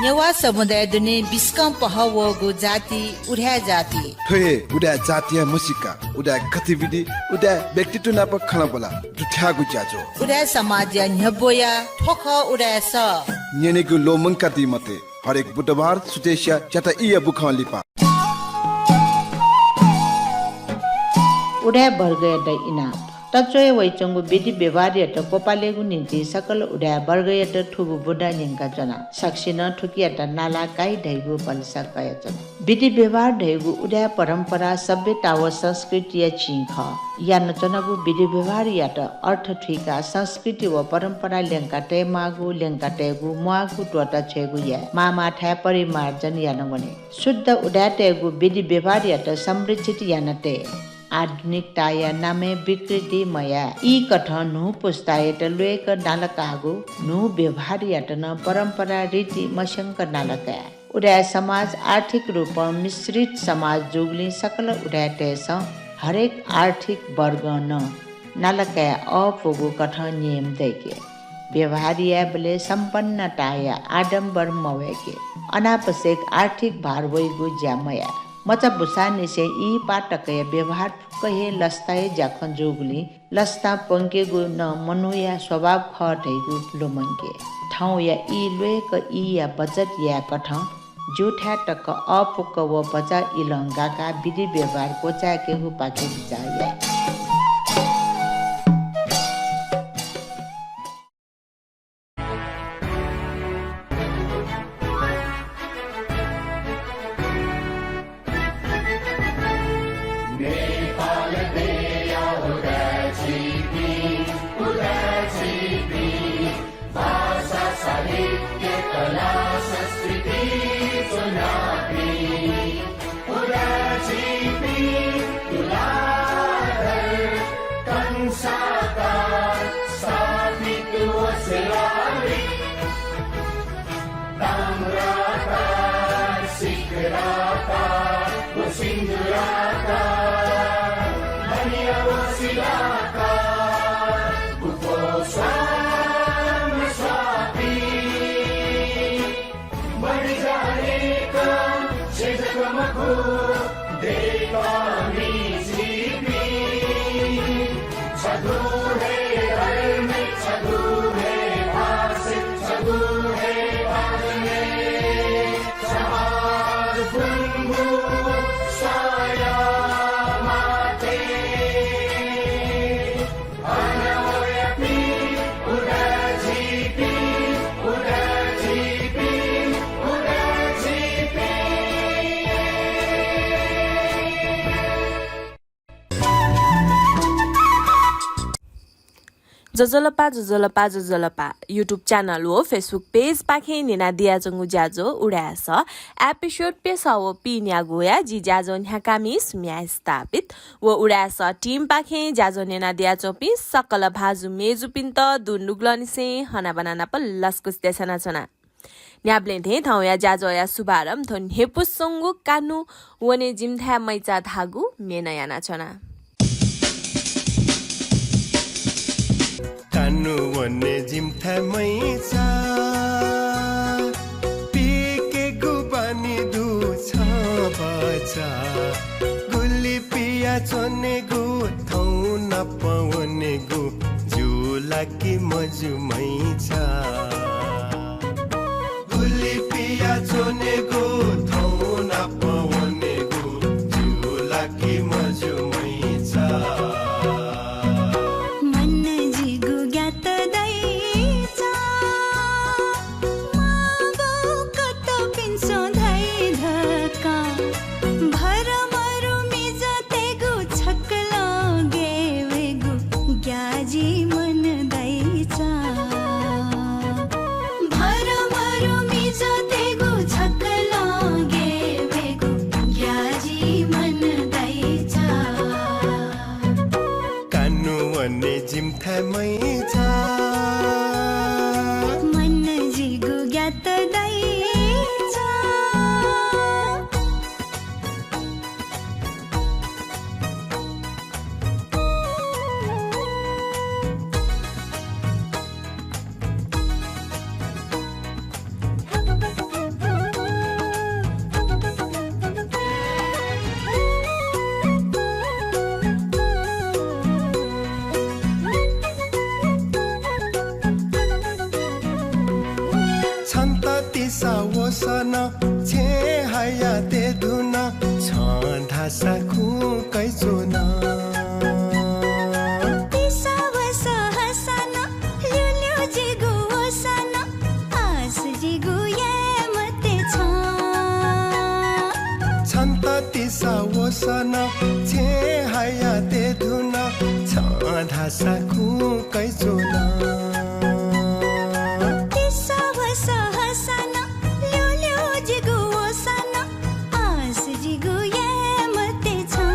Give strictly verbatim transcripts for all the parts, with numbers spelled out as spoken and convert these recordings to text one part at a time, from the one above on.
नेवाः समुदाय दुने बिस्कं पहः वःगु जाति उदाय् जाति। थ्व हे उदाय् जातिया म्हसीका, उदाय् गतिविधि, उदाय् व्यक्तित्व नाप खँल्हाबल्हा दुथ्याःगु ज्याझ्वः। उदाय् समाजया न्ह्यब्वया थ्व खः उदाय् सः। न्यनेगु ल्वःमंकादी मते। हरेक बुधबार सुथसिया च्याता ईया बुखं लिपा। उदाय् वर्गयात इनाप। तच्वया वइच्वंगु विधि व्यवहारयात क्वपालेगु निंतिं सकल उदाय् वर्गयात थुगु बुँदा न्यंकाच्वना। सकसिनं थुकियात नाला काइ धइगु भलसा कयाच्वना। विधि व्यवहार धइगु उदाय् परम्परा सभ्यता व संस्कृतिया चिं खः। यानाच्वनागु विधि व्यवहारयात अर्थ थुइकाः संस्कृति व परम्परा ल्यंका तयेमाःगु, ल्यंका तयेगु म्वाःगु त्वःता छ्वयेगु याये। माःमाःथाय् परिमार्जन याना वने। शुद्ध उदाय्‌तय्‌गु विधि व्यवहारयात संरक्षित याना तये। आधुनिकताया नामय् विकृति मयाये। ईकथं न्हू पुस्तायात ल्वय्‌क नालाकाःगु न्हू व्यवहारयात नं परम्परा रीति मस्यंक नालाकाये। उदाय् समाज आर्थिक रूपं मिश्रित समाज जूगुलिं सकल उदाय्‌तय्‌सं हरेक आर्थिक वर्गं नं नालाकाये अःपुगु कथं नियम दय्‌के। व्यवहार यायेबलय् सम्पन्नताया आडम्बर मवय्‌के। अनावश्यक आर्थिक भार वइगु ज्या मयाये। मचा बुसांनिसें ई पाः तकया व्यवहार फुक्क हे लसताया ज्याखँ जूगुलिं लसता प्वंकेगु नं मनूया स्वभाव खः धइगु लुमंके। थौंया ई ल्वय्‌क ईया बचत यायेकथं ज्यूथाय् तक अःपुक व भचा इलं गाकाः विधि व्यवहार क्वचाय्‌केगुपाखे बिचाः याये। नेपाल देया उदाय् झीपिं, उदाय् झीपिं, भाषा, साहित्य, कला, संस्कृति ज्वनापिं, उदाय् झीपिं तुलाधर कंसाकार स्थापित व शिलालिपि। ताम्राकार, सिकराकार व सिन्दूराकार, मणि व शिलाकार, गुफो स्वां स्वापी। मरि जानेक छेँ जक मखु, दय्‌कामि झीपिं। छगू हे धर्म, छगू हे भाषा, छगू हे भाषा, छगू हे ज्वजलपा, ज्वजलपा, ज्वजलपा। YouTube channel व Facebook page पाखें न्यनादियाच्वंगु ज्याझ्वः उदाय् सः episode प्यसः व पीन्यागूया जि ज्याझ्वः न्ह्याकामि सुम्या स्थापित व उदाय् सः team पाखें ज्याझ्वः न्यनादियाच्वंपिं सकल भाजु मय्‌जुपिन्त दुनुगलंनिसें हनाबना नाप लसकुस देछानाच्वना। न्ह्याबलें थें थौंया ज्याझ्वःया शुभारम्भ थ्व न्ह्यइपुसे च्वंगु कान्हु वने जिमिथाय् मैचा धाःगु म्येनं यानाच्वना। कान्हु वने जिमिथाय् मैचा, पीकेगु बानी दु छं भचा। गुलि पिया च्वनेगु थौं नाप वनेगु ज्यू ला कि मज्यू मैचा। गुलि पिया च्वनेगु थौं नाप वनेगु ज्यू ला कि मज्यू मैचा। मन जिगु ग्यात दाइचा। सन छेँ हाया ते धुन छं धासा खुँ कैचोन। तिसा भसा हसान ल्यू ल्यू जिगु वसान आस जिगु याये मते छं।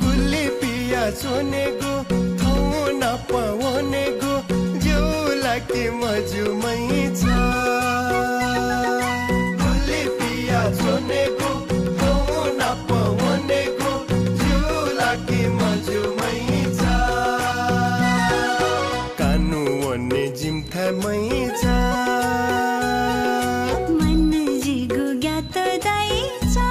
गुलि पिया च्वनेगु थौं नाप वनेगु ज्यू ला कि मज्यूम्ह इच्छा। गुलि पिया च्वनेगु थौं नाप वनेगु ज्यू ला कि मज्यूम्ह इच्छा। कानु वने जिमिथाय् मइच्छा। मन जिगु ग्यात दाइचा।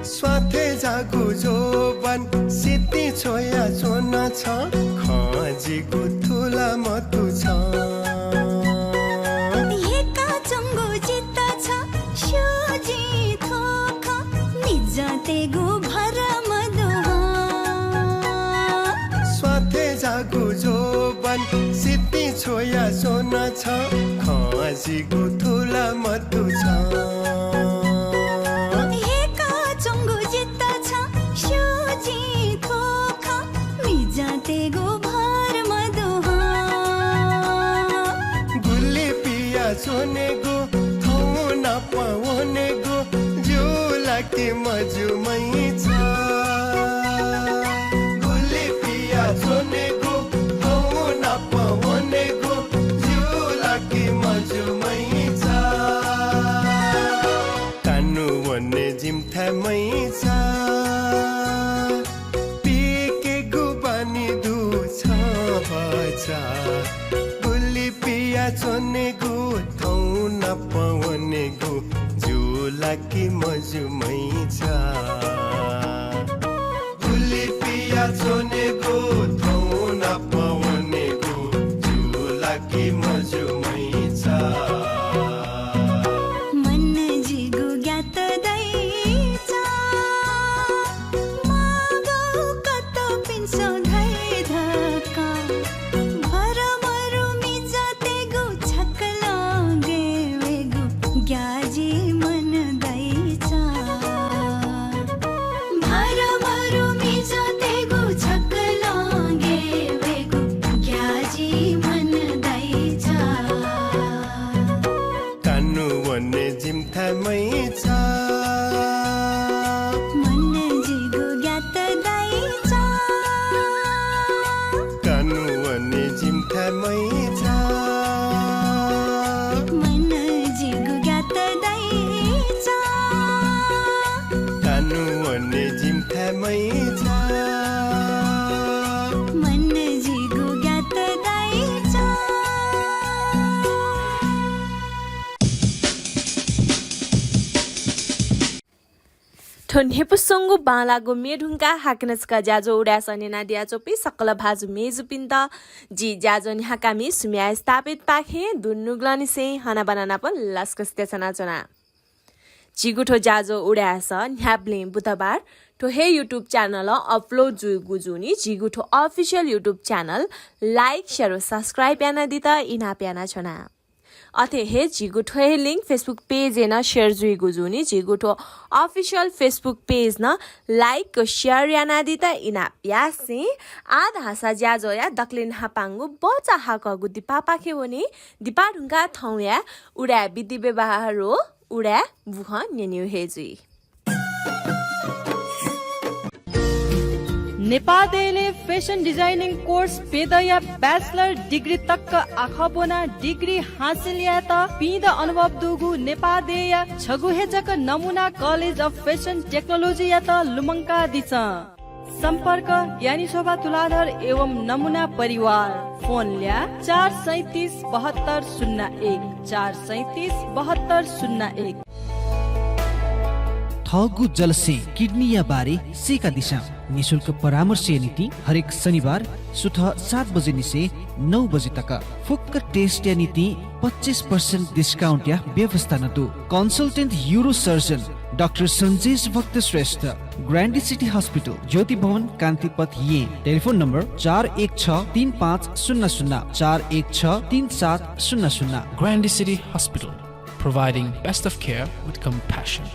स्वाथय् जाःगु जोबन सितिं छ्वया च्वन छं, खँ जिगु थुला मतु छं। हेकाच्वंगु जित छं स्यू जिं थ्व खँ, मिजंतय्गु भर मदु हं। स्वाथय् जाःगु जोबन सितिं छ्वया च्वन छं, खँ जिगु थुला मतु छं। हेकाच्वंगु जित छं स्यू जिं थ्व खँ, मिजंतय्गु भर मदु हं। गुलि पिया च्वनेगु थौं नाप वनेगु ज्यू ला कि मज्यूम्ह इच्छा। गुलि पिया च्वनेगु थौं नाप वनेगु ज्यू ला कि मज्यूम्ह इच्छा। कानु वने जिमिथाय् मइच्छा। पीकेगु बानी दु छं भचा। गुलि पिया च्वनेगु थौं नाप वनेगु ज्यू ला कि मज्यूम्ह इच्छा। गुलि पिया च्वनेगु थौं नाप वनेगु ज्यू ला कि मज्यूम्ह इच्छा। मन जिगु ग्यात दाइचा। मागु कतःपिन्सं धाइ धकाः। भर मरु मिजंतय्गु छकलं गय् वयेगु ग्याः जि मन दाइचा। भर मरु मिजंतय्गु छकलं गय् वयेगु ग्याः जि मन दाइचा। कानु वने जिमिथाय् मइच्छा। मन जिगु ग्यात दाइचा। कानु वने जिमिथाय् मइच्छा। मन जिगु ग्यात दाइचा। कानु वने जिमिथाय् मइच्छा। मन जिगु ग्यात दाइचा। थ्व न्ह्यइपुसे च्वंगु बांलाःगु म्ये धुंकाः हाकनं छकः ज्याझ्वः उदाय् सः न्यनादियाच्वंपिं सकल भाजु मय्जुपिन्त जि ज्याझ्वः न्ह्याकामि सुम्या स्थापितपाखें दुनुगलंनिसें हनाबना नाप लसकुस देछानाच्वना। झीगु थ्व ज्याझ्वः उदाय् सः न्ह्याबलें बुधबार थ्व हे YouTube channel-य् upload जुइगु जूनि। झीगु थ्व official YouTube channel like, share व subscribe यानादीत इनाप यानाच्वना। अथे हे झीगु थ्व हे link Facebook page-य् नं share जुइगु जूनि। झीगु थ्व official Facebook page नं like व share यानादीत इनाप यासें आः धाःसा ज्याझ्वःया दकले न्हापांगु बचा हाकःगु दिपापाखे वने। दिपा धुंकाः थौंया उदाय् विधि व्यवहार व उदाय् बुखँ न्यनेगु हे जुइ। नेपाः देय् fashion designing course प्यदँया bachelor degree तक आखः ब्वनाः degree हासिल यायेत पीदँ अनुभव दुगु नेपाः देय्‌या छगू हे जक नमुना College of Fashion Technology-यात लुमंकादिसँ। सम्पर्क यानी शोभा तुलाधर एवं नमुना परिवार। फोन ल्याः चार सैँतिस बहत्तर शून्य एक, चार सैँतिस बहत्तर शून्य एक। थःगु जलस्यें किडनीया बारे सीकादिसँ। निशुल्क परामर्शया निंतिं हरेक शनिबार सुथ सात बजेनिसें नौ बजे तक। फुक्क टेस्टया निंतिं पच्चिस प्रतिशत डिस्काउन्टया व्यवस्था नं दु। कन्सल्टेन्ट युरोसर्जन डाक्टर सन्जेश भक्त श्रेष्ठ, ग्रान्डी सिटी हस्पिटल, ज्योति भवन, कान्तिपथ, येँ। टेलिफोन नम्बर चार एक छ तीन पाँच शून्य शून्य, चार एक छ तीन सात शून्य शून्य। Grande City Hospital, providing best of care with compassion.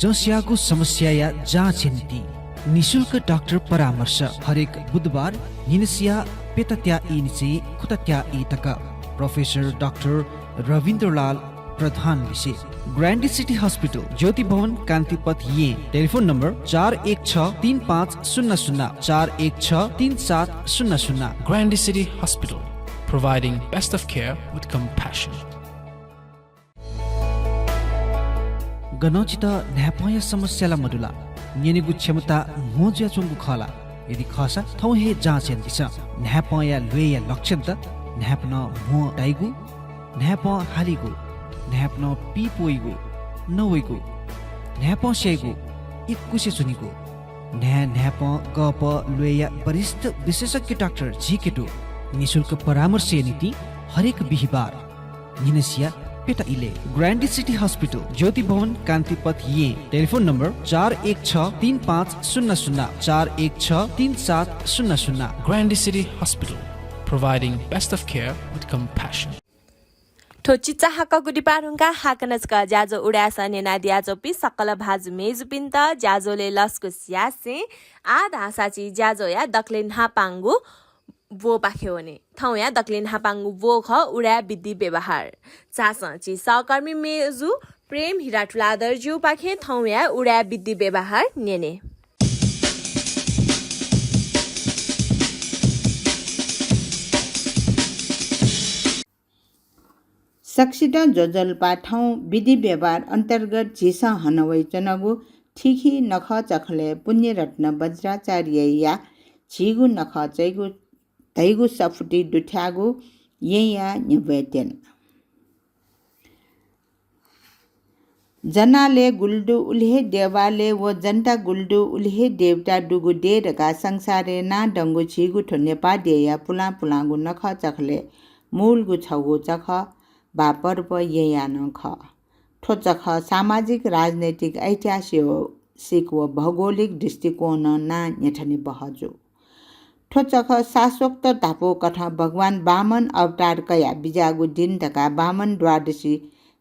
जँस्याःगु समस्याया जाँचया निंतिं निशुल्क डाक्टर परामर्श हरेक बुधबार न्हिनसिया प्यतात्या ईनिसें खुतात्या ई तक। प्रोफेसर डाक्टर रविन्द्रलाल प्रधान लिसे। ग्रान्डी सिटी हस्पिटल, ज्योति भवन, कान्तिपथ, येँ। टेलिफोन नम्बर चार एक छ तीन पाँच शून्य शून्य, चार एक छ तीन सात शून्य शून्य। Grande City Hospital, providing best of care with compassion. गनं छितः न्हाय्पंया समस्या ला मदु ला? न्यनेगु क्षमता म्हो जुयाच्वंगु खः ला? यदि खःसा थौं हे जाँच यानादिसँ। न्हाय्पंया ल्वय्या लक्षणत न्हाय्पनं म्हो ताइगु, न्हाय्पं हालीगु, न्हाय्पनं पीप वइगु, नवइगु, न्हाय्पं स्याइगु, इकुसे च्वनीगु। न्हाय् न्हाय्पं गःपः ल्वय्या वरिष्ठ विशेषज्ञ डाक्टर झीके दु। निशुल्क परामर्शया निंतिं हरेक बिहिबार न्हिनसिया प्यता इलय्। ग्रान्डी सिटी हस्पिटल, ज्योति भवन, कान्तिपथ, येँ। टेलिफोन नम्बर चार एक छ तीन पाँच शून्य शून्य, चार एक छ तीन सात शून्य शून्य। Grande City Hospital, providing best of care with compassion. थ्व चिचाहाकःगु दिपा धुंकाः हाकनं छकः ज्याझ्वः उदाय्‌सं न्यनादियाच्वंपिं सकल भाजु मय्‌जुपिन्त ज्याझ्वलय् लसकुस यासें आः धाःसा झी ज्याझ्वःया दकलय् न्हापांगु ब्वपाखे वने। थौंया दकलय् न्हापांगु ब्व खः उदाय् विधि व्यवहार। झासँ झी सहकर्मी मय्‌जु प्रेम हिरा तुलाधरजुपाखें थौंया उदाय् विधि व्यवहार न्यने। सकसितं ज्वजलपा। थौं विधि व्यवहार अन्तर्गत झीसं हना वयाच्वनागु थीथी नखःचखलय् पुण्यरत्न वज्राचार्यया झीगु नखःचय्‌गु धइगु सफुती दुथ्याःगु येँया न्ह्यब्वय् त्यन। जनालय् गुलि दु उलि हे देवालय व जनता गुलि दु उलि हे देवता दुगु देय् धकाः संसारय् नां दंगु झीगु थ्व नेपाः देय्‌या पुलां पुलांगु नखःचखलय् मूलगु छगू चखः वा पर्व येँया नं खः। थ्व चखः सामाजिक, राजनैतिक, ऐतिहासिक व भौगोलिक दृष्टिकोणं नां न्ह्यथने बहःजू। थ्व चखः शास्वक्ता धापू कथं भगवान वामन अवतार कयाः बिज्याःगु दिं धकाः वामन द्वादशी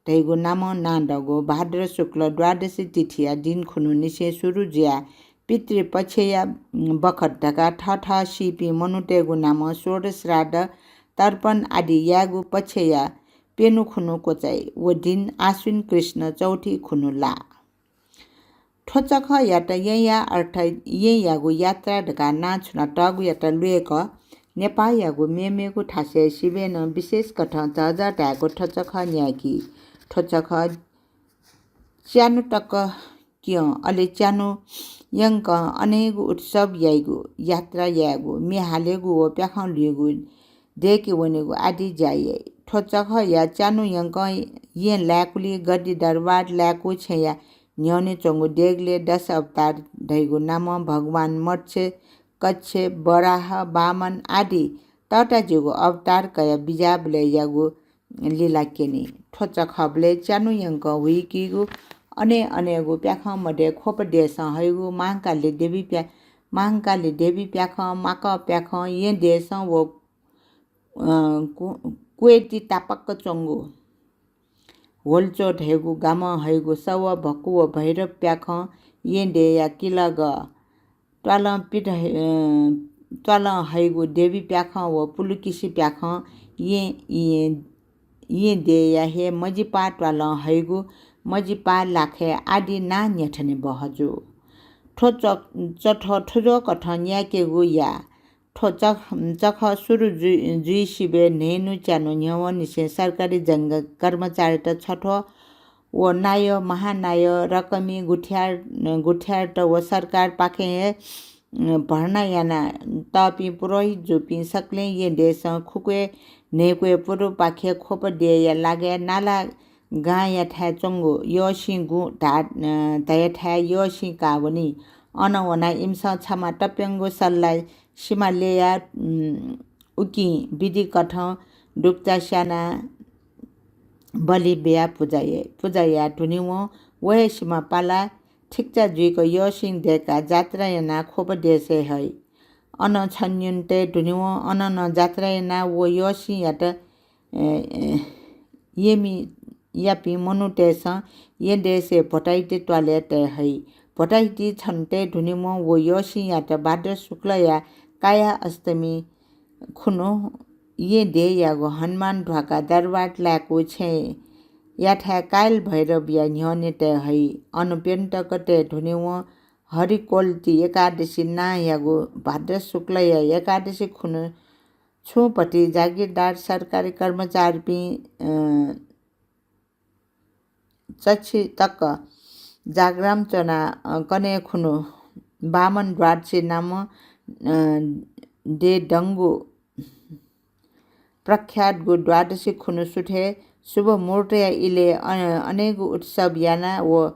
धइगु नामं नां दःगु भाद्र शुक्ल द्वादशी तिथिया दिं खुन्हु निसें सुरु जुयाः पितृपक्षया बखत धकाः थःथः सीपिं मनूतय्‌गु नामं षोडश श्राद्ध, तर्पण आदि यायेगु पक्षया प्यन्हु खुन्हु क्वचाइ। व दिं आश्विन कृष्ण चौथी खुन्हु लाः। थ्व चखःयात येँया अर्थात् येँयागु यात्रा धकाः नां छुनातःगुयात ल्वय्‌क नेपाःयागु मेमेगु थासय् सिबें नं विशेष कथं झःझः धायेगु थ्व चखः न्यायेकी। थ्व चखः च्यान्हु तक क्यं, अले च्यान्हु यंकं अनेगु उत्सव याइगु, यात्रा यायेगु, म्ये हालेगु व प्याखं ल्हुइगु, दय्‌के वनेगु आदि ज्या याइ। थ्व चखःया च्यान्हु यंकं येँ लाय्‌कुलि, गद्दी दरबार, लाय्‌कू छेँया न्ह्यःने च्वंगु देगलय् दश अवतार धइगु नामं भगवान मत्स्य, कच्छप, वराह, वामन आदि तःताजिगु अवतार कयाः बिज्याःबलय्‌यागु लिला क्यनी। थ्व चखःबलय् च्यान्हु यंकं हुइकीगु अने अनेगु प्याखं मध्ये ख्वप देशं हइगु महाकाली देवी प्या-, महाकाली देवी प्याखं, माकः प्याखं, येँ देशं व, अ, कु-, क्वय्‌ति तापाक्क च्वंगु ह्वल्चो धइगु गामं हइगु सव, भक्कु व भैरव प्याखं, येँ देय्‌या किलागः त्वालं पित ह-, अ, त्वालं हइगु देवी प्याखं व पुलुकिसि प्याखं येँ, येँ, येँ देय्‌या हे मजिपाः त्वालं हइगु मजिपाः लाखय् आदि नां न्ह्यथने बहःजू। थ्व च-, चखः थुज्वःकथं न्यायेकेगु या। थ्व चख-, चखः सुरु जुइ, जुइसिबें न्हय्‌न्हु च्यान्हु न्ह्यवंनिसें सरकारी जंग कर्मचारीत छथ्वः व नायः, महानायः, रकमी गुठ्यार, गुठ्यारत व सरकारपाखें हे, अ, भर्ना याना तःपिं पुरोहित जूपिं सकलें येँ देशं खुक्वय् न्हय्क्वय् पूर्वपाखे ख्वप देय्‌या लागाय् नाला गांयाथाय् च्वंगु यःसिं गुँ धा-, अ, धयाथाय् यःसिं काः वनी। अन वनाः इमिसं छम्ह तप्यंगु सल्लाय् सिमा ल्ययाः, उम्, उकिं विधिकथं दुगुचा स्यानाः बलि बियाः पुजा याइ। पुजा याये धुनेवं व हे सिमा पालाः थिक्चा जुइक यःसिं दय्काः जात्रा यानाः ख्वप देशय् हइ। अन छन्हुनितय् धुनेवं अन नं जात्रा यानाः व यःसिंयात, ए, ए, येँमियापिं मनूतय्सं येँ देशय् भोटाहिति त्वालय् तये हइ। भोटाहिति छन्हुनितय् धुनेवं व यःसिंयात भाद्र शुक्लया काया अष्टमी खुन्हु येँ देय्‌यागु हनुमान ध्वाखा दरबार लाय्‌कू छेँयाथाय् काल भैरवया न्ह्यःने तये हइ। अन प्यन्हु तक तये धुनेवं हरिकोलति एकादशी नांयागु भाद्र शुक्लया एकादशी खुन्हु छुं भति जागिरदार सरकारी कर्मचारीपिं, अ, चच्छि तक जाग्राम च्वनाः, अ, कन्हय् खुन्हु बामन द्वादशी नामं, अ, देदंगु प्रख्यातगु द्वादशी खुन्हु सुथय् शुभ मुहूर्तया इलय्, अ, अनेगु उत्सव यानाः व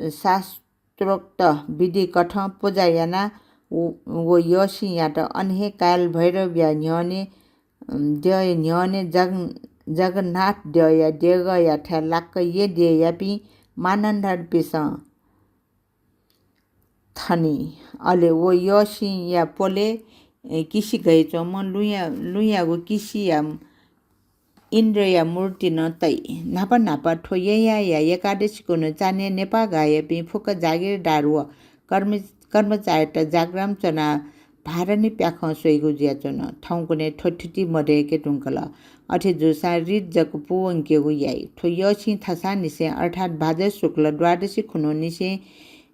शास्त्रोक्त विधिकथं पुजा यानाः व, व यःसिंयात अन हे काल भैरवया न्ह्यःने, अ, द्यःया न्ह्यःने जग-, जगन्नाथ द्यःया देगःयाथाय् लाक्क येँ देय्‌यापिं मानन्धरपिन्सं थनी। अले व यःसिंया प्वलय्, ए, किसि गय् च्वंम्ह लुँया, लुँयागु किसिया इन्द्रया मूर्ति नं तइ। न्हापा न्हापा थ्व येँयाया एकादशी खुन्हु चान्हय् नेपाःगाःयापिं फुक्क जागिरदार व कर्म-, कर्मचारीत जाग्राम च्वनाः भारणी प्याखं स्वइगु जुयाच्वन। थौंकन्हय् थ्व थुति मदय्के धुंकल। अथे जूसां रीत जक पूवंकेगु याइ। थ्व यःसिं थसांनिसें अर्थात् भाद्र शुक्ल द्वादशी खुन्हुनिसें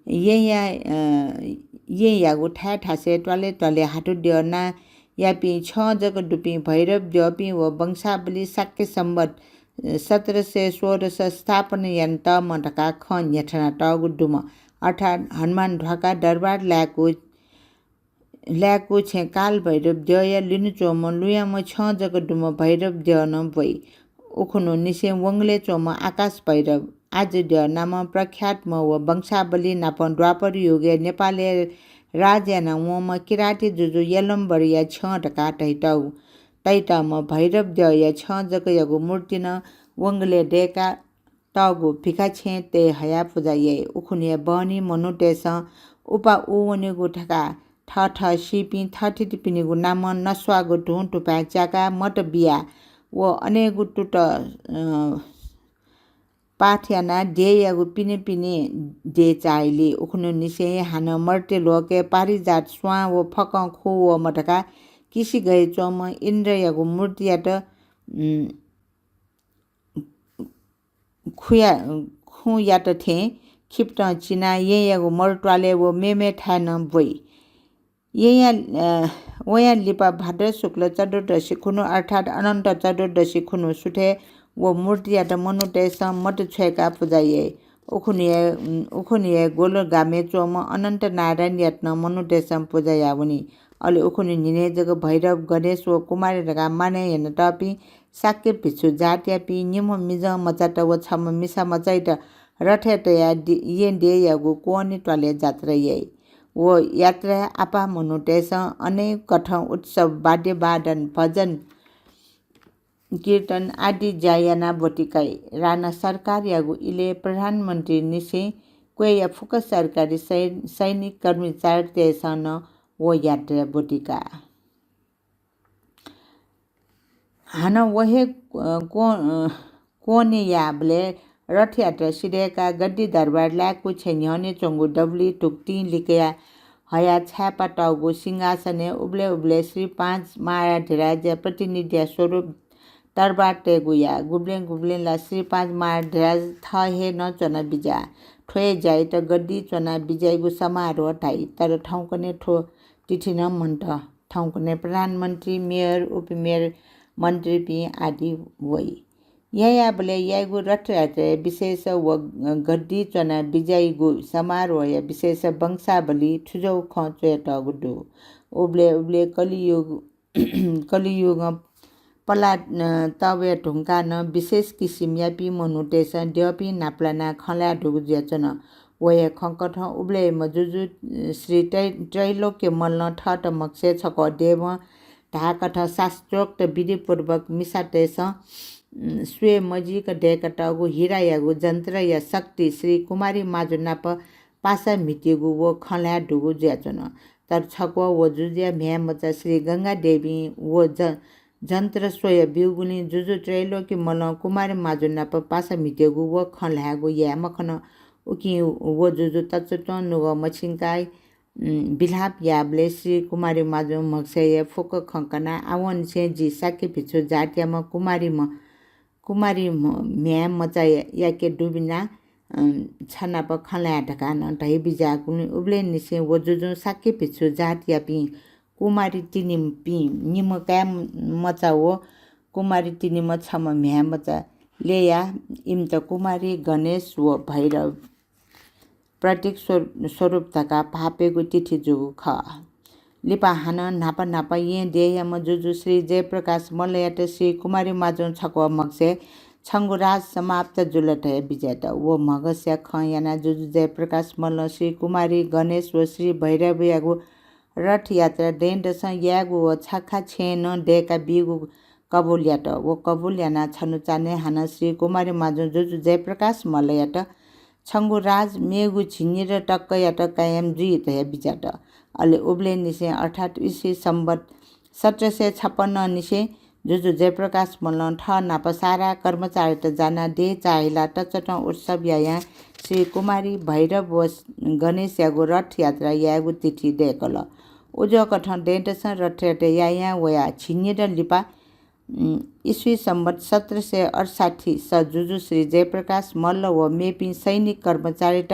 येँया, अ, येँयागु थाय् थासय् त्वालय् त्वालय् हाथुद्यः नांयापिं छ्यं जक दुपिं भैरव द्यःपिं व वंशावली शाक्य संवत्, अ, सत्र सय षोडश स्थापना यानातःम्ह धकाः खँ न्ह्यथनातःगु दुम्ह, अर्थात् हनुमान ध्वाखा दरबार लाय्‌कू लाय्‌कू छेँ काल भैरव द्यःया लिनु च्वंम्ह लुँयाम्ह छ्यं जक दुम्ह भैरव द्यः नं ब्वइ। उखुन्हुनिसें वंगलय् च्वंम्ह आकाश भैरव, आजु द्यः नामं प्रख्यातम्ह व वंशावली नापं द्वापर युगय् नेपालय् राज याना वंम्ह किराती जुजु यलम्बरया छ्यं धकाः धइतःगु, तइतःम्ह भैरव द्यःया छ्यं जकयागु मूर्ति नं वंगलय् दय्का तःगु भिखा छेँय् तये हयाः पुजा याइ। उखुन्हुया बहनी मनूतय्सं उपाः उ वनेगु धकाः थःथः सीपिं थःथितिपिनिगु नामं नस्वाःगु धुं धुपाँय् च्याकाः मत बियाः व अनेगु तुत, अ, पाठ यानाः देय्‌यागु पिने पिने देय् चाःहिली। उखुन्हुनिसें हे हानं मर्त्यलोकय् पारिजात स्वां व फकं खू वःम्ह धकाः किसि गय् च्वंम्ह इन्द्रयागु मूर्तियात, उम्, खुया-, खुँयात थें खिपतं चिनाः येँयागु मरुत्वालय् व मेमेथाय् नं ब्वइ। येँया, अ, वयां लिपा भाद्र शुक्ल चतुर्दशी खुन्हु अर्थात् अनन्त चतुर्दशी खुन्हु सुथय् व मूर्तियात मनूतय्सं मत छ्वय्काः पुजा याइ। उखुन्हुया, उखुन्हुया ग्वलगामय् च्वंम्ह अनन्त नारायणयात नं मनूतय्सं पुजा याः वनी। अले उखुन्हु न्हिनय् जक भैरव, गणेश व कुमारी धकाः मानय् यानातःपिं शाक्य भिक्षु जातयापिं निम्ह मिजं मचात व छम्ह मिसा मचायात रथय् तयाः दि-, येँ देय्‌यागु क्वने त्वालय् जात्रा याइ। व यात्राय् आपाः मनूतय्सं अनेक कथं उत्सव, वाद्यवादन, भजन, कीर्तन आदि ज्या यानाः ब्वति काइ। राणा सरकारयागु इलय् प्रधानमन्त्रीनिसें क्वय्या फुक्क सरकारी सै-, सैनिक कर्मचारीतय्सं नं व यात्राय् ब्वति काः। हानं व हे, अ, क्व-, अ, क्वने याःबलय् रथयात सिधय्काः गद्दी दरबार लाय्कू छेँ न्ह्यःने च्वंगु दबुलिइ धुकुतिं लिकया हयाः छाय्पातःगु सिंहासनय् उबलय् उबलय् श्री पाँच महाधिराजया प्रतिनिधिया स्वरूप दरबार तयेगु याः। गुबलें गुबलें ला श्री पाँच महाधिराज थः हे नं च्वना बिज्याः। थ्व हे ज्याइत गद्दी च्वना बिज्याइगु समारोह धाइ। तर थौंकन्हय् थ्व तिथि नं मन्त। थौंकन्हय् प्रधानमन्त्री, मेयर, उपमेयर, मन्त्रीपिं आदि वइ। यायाबलय् याइगु रथयात्राया विशेष व गद्दी च्वना बिज्याइगु समारोहया विशेष वंशावली थुजौ खँ च्वयातःगु दु। उबलय् उबलय् कलियुग कलियुगं पला, अ, तःवया धुंकाः नं विशेष किसिमयापिं मनूतय्‌सं द्यःपिं न्हापालानाः खँ ल्हाये धुगु जुयाच्वन। व हे खँकथं उबलय्‌म्ह जुजु, अ, श्री त्रै-, त्रैलोक्य मल्लं थःत म्हगसय् छकः देवं धाःकथं शास्त्रोक्त विधिपूर्वक मिसातय्‌सं, उम्, स्वये मजिक दय्‌कातःगु हिरायागु जन्त्रया शक्ति श्री कुमारी माजु नाप पासा म्हितेगु व खँ ल्हाये धुगु जुयाच्वन। तर छकः व जुजुया म्ह्याय् मचा श्री गंगा देवीं व ज-, जन्त्र स्वया ब्यूगुलिं जुजु त्रैलोक्य मल्लं कुमारी माजु नाप पासा म्हितेगु व खँ ल्हायेगु याये मखन। उकिं व जुजु तच्वतं नुगः मछिंकाः, उम्, विलाप याःबलय् श्री कुमारी माजुं म्हगसय्‌या फुक्क खँ कनाः आवंनिसें जि शाक्य भिक्षु जातयाम्ह कुमारीम्ह कुमारी म-, म्ह्याय् मचायाके दुबिनाः, अँ, छ नाप खँ ल्हाये धकाः नं धयाबिज्याःगुलिं उबलय्‌निसें व जुजुं शाक्य भिक्षु जातयापिं कुमारी तिनिपिं निम्ह काय् मचा व कुमारी तिनिम्ह छम्ह म्ह्याय् मचा ल्ययाः इमित कुमारी, गणेश व भैरव प्रतीक स्व-, स्वरूप धकाः भाःपिगु तिथि जूगु खः। लिपा हानं न्हापा न्हापा येँ देय्‌याम्ह जुजु श्री जयप्रकाश मल्लयात श्री कुमारी माजुं छकः म्हगसय् छंगु राज समाप्त जुल धयाः बिज्यात। व म्हगसया खँ यानाः जुजु जयप्रकाश मल्लं श्री कुमारी, गणेश व श्री भैरवयागु रथयात्रा दँय्‌दसं यायेगु व छखा छेँय् नं दय्‌का बीगु कबुल यात। व कबुल यानाः छन्हु चान्हय् हानं श्री कुमारी माजुं जुजु जयप्रकाश मल्लयात छंगु राज मेगु झिंनिदँ तकयात कायम जुइ धयाः बिज्यात। अले उबलय्‌निसें अर्थात् इस्वी संवत् सत्र सय छप्पन्ननिसें जुजु जयप्रकाश मल्लं थः नाप सारा कर्मचारीत जानाः देय् चाःहिलाः तच्वतं उत्सव यायां श्री कुमारी, भैरव व गणेशयागु रथयात्रा यायेगु तिथि दय्‌कल। उज्याःकथं दँय्‌दसं रथयात्रा यायां वयाः झिंनिदँ लिपा, उम्, इस्वी संवत् सत्र सय अठसट्ठी स जुजु श्री जयप्रकाश मल्ल व मेपिं सैनिक कर्मचारीत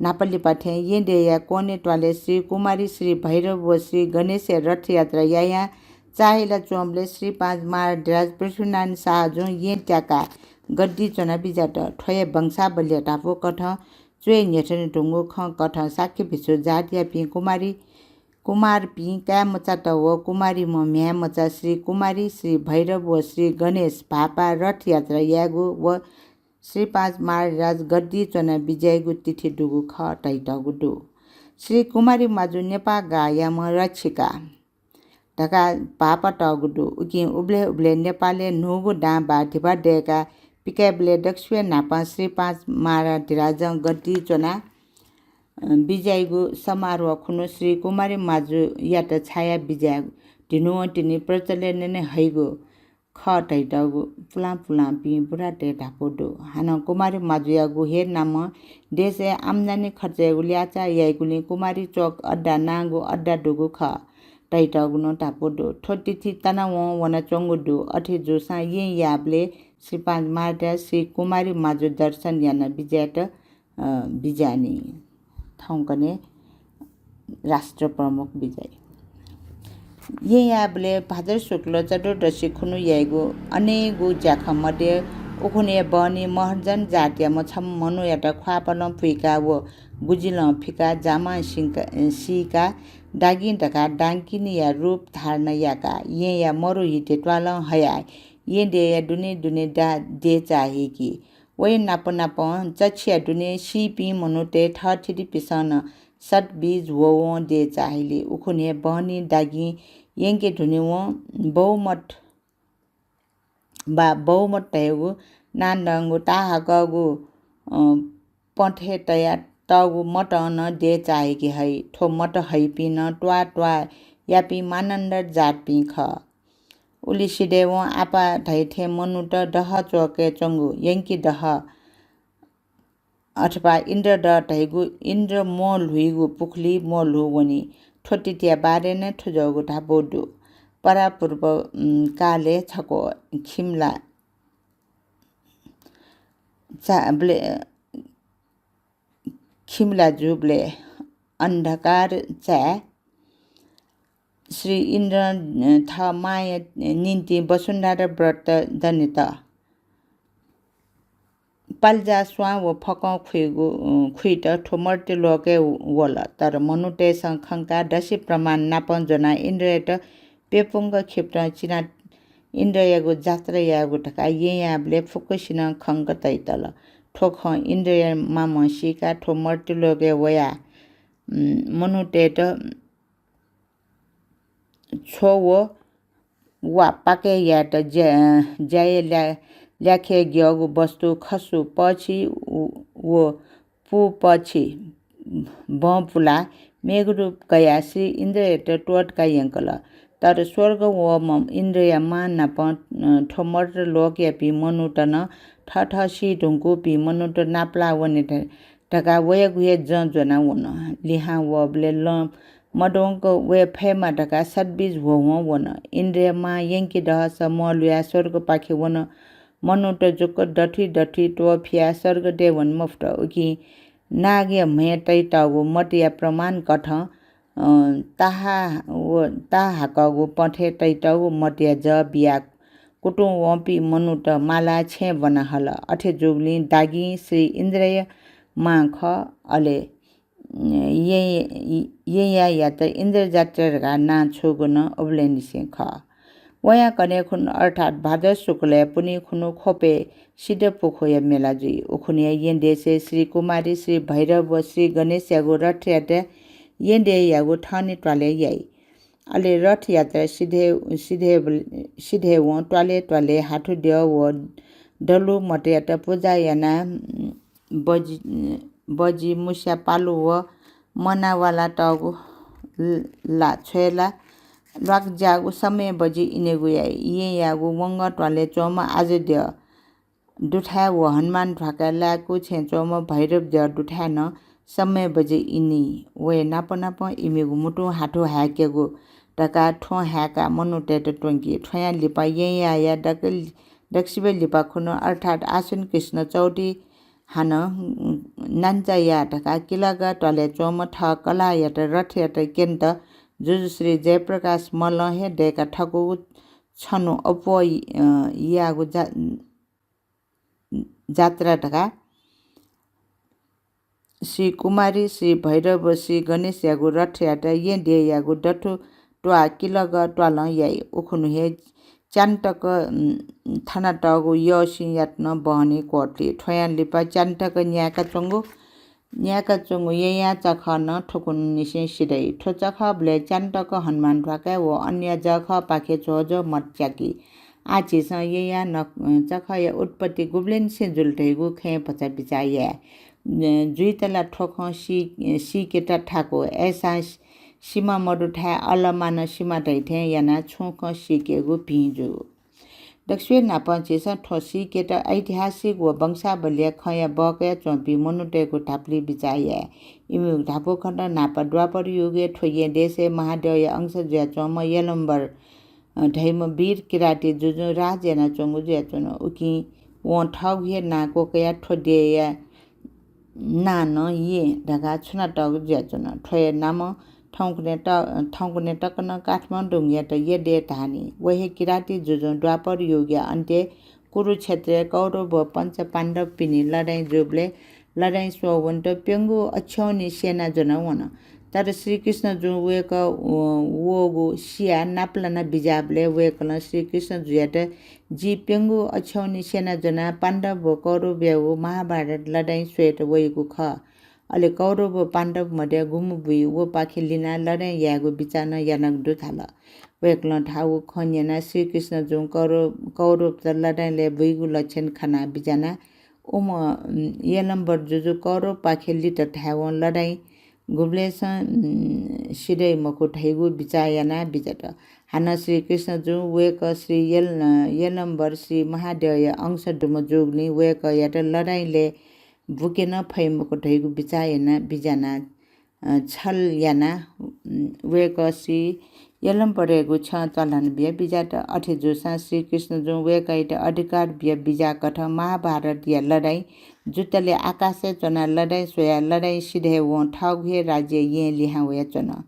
न्हापालिपा थें येँ देय्‌या कोने त्वालय् श्री कुमारी, श्री भैरव व श्री गणेशया रथयात्रा यायां चाःहिला च्वंबलय् श्री पाँच महारथिराज पृथ्वीनारायण शाहजुं येँ त्याकाः गद्दी च्वना बिज्यात। थ्व हे वंशावलीया धापू कथं च्वय् न्ह्यथने धुंगु खँ कथं शाक्य भिक्षु जातयापिं कुमारी, कुमारपिं काय् मचात व कुमारीम्ह म्ह्याय् मचा श्री कुमारी, श्री भैरव व श्री गणेश भाःपाः रथयात्रा यायेगु व श्री पाँच महारथिराज गद्दी च्वना बिज्याइगु तिथि दुगु खः धइतःगु दु। श्री कुमारी माजु नेपाः गाःयाम्ह रक्षिका धकाः भाःपातःगु दु। उकिं उबलय् उबलय् नेपालय् न्हूगु दां बाः धिबा दय्‌काः पिकायेबलय् दक्वसिबय् न्हापां श्री पाँच महारथिराजं गद्दी च्वनाः, अ, बिज्याइगु समारोह खुन्हु श्री कुमारी माजुयात छाया बिज्यायेगु धिनुवं तिनि प्रचलनय् हइगु खः धइतःगु पुलां पुलांपिं बुरातय् धापू दु। हानं कुमारी माजुयागु हे नामं देशय् आम्दानी खर्च यायेगु ल्याःचाः याइगुलिं कुमारी चोक अड्डा नांगु अड्डा दुगु खः धइतःगु नं धापू दु। थ्व तिथि तनावं वनाच्वंगु दु। अथे जूसां येँ याःबलय् श्री पाँच महारथिराज श्री कुमारी माजु दर्शन याना बिज्यायेत, अ, बिज्यानि। थौंकन्हय् राष्ट्र प्रमुख बिज्याइ। येँ याःबलय् भाद्र शुक्ल चतुर्दशी खुन्हु याइगु अनेगु ज्याखँ मध्ये उखुन्हुया बहनी महर्जन जातयाम्ह छम्ह मनूयात ख्वाःपालं पुइकाः व गुजिलं फिकाः जामां सिंका-, सीकाः दागिं धकाः डाकिनीया रूप धारण याकाः येँया मरुहिते त्वालं हयाः येँ देय्‌या दुने दुने दा-, देय् चाःहिकी। वया नाप नापं चछिया दुने सीपिं मनूतय् थःथितिपिसं नं सतबीज ह्वःवं देय् चाःहिली। उखुन्हु हे बहनी दागिं यंके धुनेवं बौमत वा बौमत धयागु नांदंगु ताहाकःगु, अ, पँथय् तया तःगु मतं नं देय् चाःहिके हइ। थ्व मत हइपिं नं त्वाः त्वाःयापिं मानन्धर जातपिं खः। उलि सिधय्‌वं आपाः धइथें मनूत दहः च्वकय् च्वंगु यंकी दहः अथवा इन्द्रदह धइगु इन्द्र म्वःल्हुइगु पुखुली म्वःल्हू वनी। थ्व तिथिया बारे नं थुजःगु धापू दु। परापूर्व, उम्, कालय् छकः खिमला चा-, ब्ले-, खिमला जूबलय् अन्धकार चाय् श्री इन्द्रं थः मांया निंतिं वसुन्धरा व्रत दनेत पाल्जा स्वां व फकं खुइगु, अ, खुइत थ्व मर्त्यलोकय् वल। तर मनूतय्‌सं खंकाः दसि प्रमाण नाप ज्वनाः इन्द्रयात प्यपुंक खिपतं चिनाः इन्द्रयागु जात्रा यायेगु धकाः येँयाःबलय् फुक्कसिनं खंक तइतल। थ्व खँ इन्द्रया मामं सीकाः थ्व मर्त्यलोकय् वयाः, उम्, मनूतय्‌त छ्व व वा पाकय् यायेत ज्या-, ज्याय् ल्या-, ल्याखय् ग्यःगु वस्तु, खसु, पक्षी व, व पु पक्षी बँ पुलाः मेगु रूप कयाः श्री इन्द्रयात त्वःतका यंकल। तर स्वर्ग वःम्ह इन्द्रया मां नाप, अ, थ्व मर्त्यलोकयापिं मनूत नं थःथः सी धुंकूपिं मनूत नापलाः वने ध-, धकाः वयागु हे जँ ज्वना वन। लिहां वःबलय् लँ मद्वंक वये फयेमा धकाः सद्बीज ह्वह्वं वन। इन्द्रया मां यंके दहस म्वःल्हुयाः स्वर्गपाखे वन। मनूत जुक्क दथुइ दथुइ त्वःफियाः स्वर्ग देय् वने मफुत। उकिं नागया म्हय् तइतःगु मतया प्रमाण कथं, अ, ताहा व ताहाकःगु पथय् तइतःगु मतया जः बियाः कुतुं वंपिं मनूत मालाः छेँय् ब्वना हल। अथे जूगुलिं दागिं श्री इन्द्रया मां खः। अले येँ-, येँयाःयात इन्द्रजात्रा धकाः नां छूगु नं उबलय्‌निसें खः। वयां कन्हय् खुन्हु अर्थात् भाद्र शुक्लया पुन्हि खुन्हु ख्वपय् सिद्धपुखूया मेला जुइ। उखुन्हुया येँ देशय् श्री कुमारी, श्री भैरव व श्री गणेशयागु रथयात्रा येँ देय्‌यागु थःने त्वालय् याइ। अले रथयात्रा सिधय्, सिधय्, सिधय्‌वं त्वालय् त्वालय् हाथुद्यः व दलुमतयात पुजा यानाः बजि, बजि, मुस्या, पालु व मनावाला तःगु ला छ्वय्‌ला ल्वाकज्याःगु समय् बजि इनेगु याइ। येँयाःगु वंगः त्वालय् च्वंम्ह आजुद्यः दुथाय् व हनुमान ध्वाखाय् लाय्‌कू छेँय् च्वंम्ह भैरवद्यः दुथाय् नं समय् बजि इनी। वया नाप नापं इमिगु म्हुतुं हाथु हाय्‌केगु धकाः थ्वँ हाय्‌काः मनूतय्‌त त्वंकी। थ्वयां लिपा येँयाःया दक-, दक्वसिबय् लिपा खुन्हु अर्थात् आश्विन कृष्ण चौथि हानं नान्चा याः धकाः किलग त्वालय् च्वंम्ह थः कलाःयात रथयात क्यनेत जुजु श्री जयप्रकाश मल्लं हे दय्‌का थकूगु छन्हु अप्वः, अ, याःगु जा-, जात्रा धकाः श्री कुमारी, श्री भैरव व श्री गणेशयागु रथयात्रा येँ देय्‌यागु दथु त्वाः किलग त्वालं याइ। उखुन्हु हे च्यान्हु तक, उम्, थनातःगु यःसिंयात नं बहनी क्वतुली। थ्वयां लिपा च्यान्हु तक न्याय्‌काच्वंगु, न्याय्‌काच्वंगु येँयाः चखः नं थुकुन्हुनिसें सिधइ। थ्व चखःबलय् च्यान्हु तक हनुमान ध्वाखाय् व अन्य जःखःपाखे झ्वःझ्वः मत च्याकी। आः झीसं येँयाः न-, चखःया उत्पत्ति गुबलेंनिसें जुल धइगु खँय् भचा बिचाः याये। जुइत ला थ्व खँ सी-, सीकेत थाकु। अय्‌सां सि-, सिमा मदुथाय् अलमान सिमा धइथें यानाः छुं खँ सीकेगु भिं जू। दक्वसिबय् नापं झीसं थ्व सीकेत ऐतिहासिक व वंशावलीया खँया बहकया च्वंपिं मनूतय्‌गु धापुली बिचाः याये। इमिगु धापू खँत न्हापा द्वापर युगय् थ्व येँ देशय् महाद्यःया अंश जुयाच्वंम्ह यलम्बर, अ, धइम्ह वीर किराती जुजुं राज यानाच्वंगु जुयाच्वन। उकिं वं थःगु हे नां क्वकयाः थ्व देय्‌या नां नं येँ धकाः छुनातःगु जुयाच्वन। थ्वया नामं थौंकन्हय् त-, थौंकन्हय् तक नं काठमाडौंयात येँ देय् धाःनि। व हे किराती जुजुं द्वापर युगया अन्त्यय् कुरुक्षेत्रय् कौरव व पञ्च पाण्डवपिनि लडाइँ जूबलय् लडाइँ स्वः वनेत प्यंगू अक्षौंनि सेना ज्वना वन। तर श्रीकृष्ण जुं वय्‌कः, अ, वःगु सियाः नापलाना बिज्याःबलय् वय्‌कलं श्रीकृष्ण जुयात जि प्यंगू अक्षौंनि सेना ज्वनाः पाण्डव व कौरवयागु महाभारत लडाइँ स्वयेत वइगु खः। अले कौरव व पाण्डव मध्ये गुम्ह बुइ वपाखे लिनाः लडाइँ यायेगु बिचाः नं यानागु दु धाल। वय्‌कलं धाःगु खँ न्यनाः श्रीकृष्ण जुं कौरव, कौरवत लडाइँलय् बुइगु लक्षण खनाः बिज्यानाः उम्ह, उम्, यलम्बर जुजु कौरवपाखे लित धायेवं लडाइँ गुबलेसं, उम्, सिधइ मखु धइगु बिचाः यानाः बिज्यात। हानं श्रीकृष्ण जुं वय्‌कः श्री यल-, यलम्बर श्री महाद्यःया अंश दुम्ह जूगुलिं वय्‌कःयात लडाइँलय् बुके नं फइ मखु धइगु बिचाः यानाः बिज्यानाः, अ, छल यानाः, उम्, वय्‌कः श्री यलम्बरयागु छ्यं चल्हान बिया बिज्यात। अथे जूसां श्रीकृष्ण जुं वय्‌कःयात अधिकार बिया बिज्याकथं महाभारतया लडाइँ जुत्तले आकाशय् च्वनाः लडाइँ स्वयाः लडाइँ सिधय्‌वं थःगु हे राज्य येँ लिहां वयाच्वन।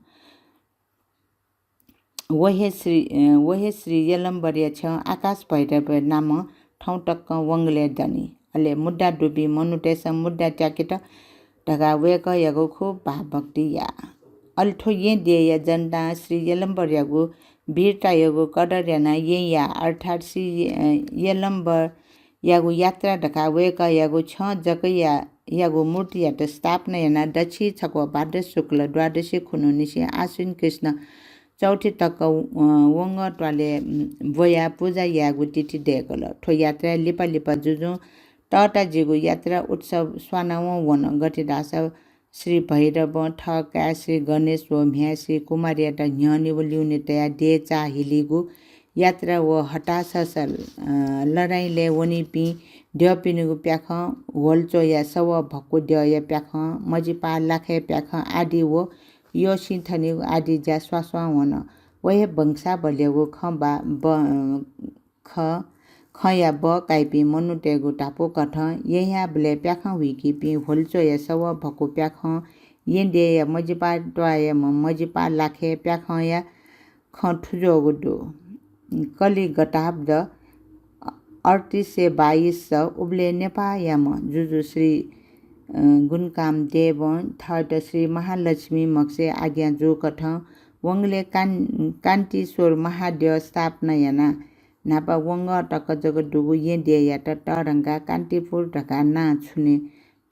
व हे श्री, अ, व हे श्री यलम्बरया छ्यं आकाश भैरवया नामं थौं तकं वंगलय् दनि। अले मुद्दा दुपिं मनूतय्‌सं मुद्दा त्याकेत धकाः वय्‌कःयागु खुब भावभक्ति याः। अले थ्व येँ देय्‌या जनतां श्री यलम्बरयागु वीरतायागु कदर यानाः येँया अर्थात् श्री य-, यलम्बरयागु यात्रा धकाः वय्‌कःयागु छ्यं जकया, यागु मूर्तियात स्थापना यानाः दच्छि छक्वः भाद्र शुक्ल द्वादशी खुन्हुनिसें आश्विन कृष्ण चौथी तक, अ, वंगः त्वालय्, उम्, ब्वयाः पुजा यायेगु तिथि दय्‌कल। थ्व यात्राय् लिपा लिपा जुजुं तःताजिगु यात्रा उत्सव स्वानावं वन। गथे धाःसा श्री भैरवं थः काय् श्री गणेश व म्ह्याय् श्री कुमारीयात न्ह्यःने व ल्यूने तयाः देय् चाः हिलीगु यात्रा व हतासस, अ, लडाइँलय् वनीपिं द्यःपिनिगु प्याखं, ह्वल्चोया सवः भक्कु द्यःया प्याखं, मजिपाः लाखय् प्याखं आदि व यःसिं थनेगु आदि ज्या स्वास्वां वन। व हे वंशावलीयागु खँ बा-, ब-, खँ, खँया बः काइपिं मनूतय्‌गु धापू कथं येँयाःबलय् प्याखं हुइकीपिं ह्वल्चोया सवः भक्कु प्याखं, येँ देय्‌या मजिपाः त्वाःयाम्ह मजिपाः लाखय् प्याखंया खँ थुज्वःगु दु। कलिगताब्द अड्तिस सय बाइस, उबलय् नेपाःयाम्ह जुजु श्री, अ, गुणकाम देवं थःत श्री महालक्ष्मी म्हगसय् आज्ञा जूकथं वंगलय् कान-, कान्तिश्वर महाद्यः स्थापना यानाः न्हापा वंगः तक जक दुगु येँ देय्‌यात तःधंकाः कान्तिपुर धकाः नां छुने,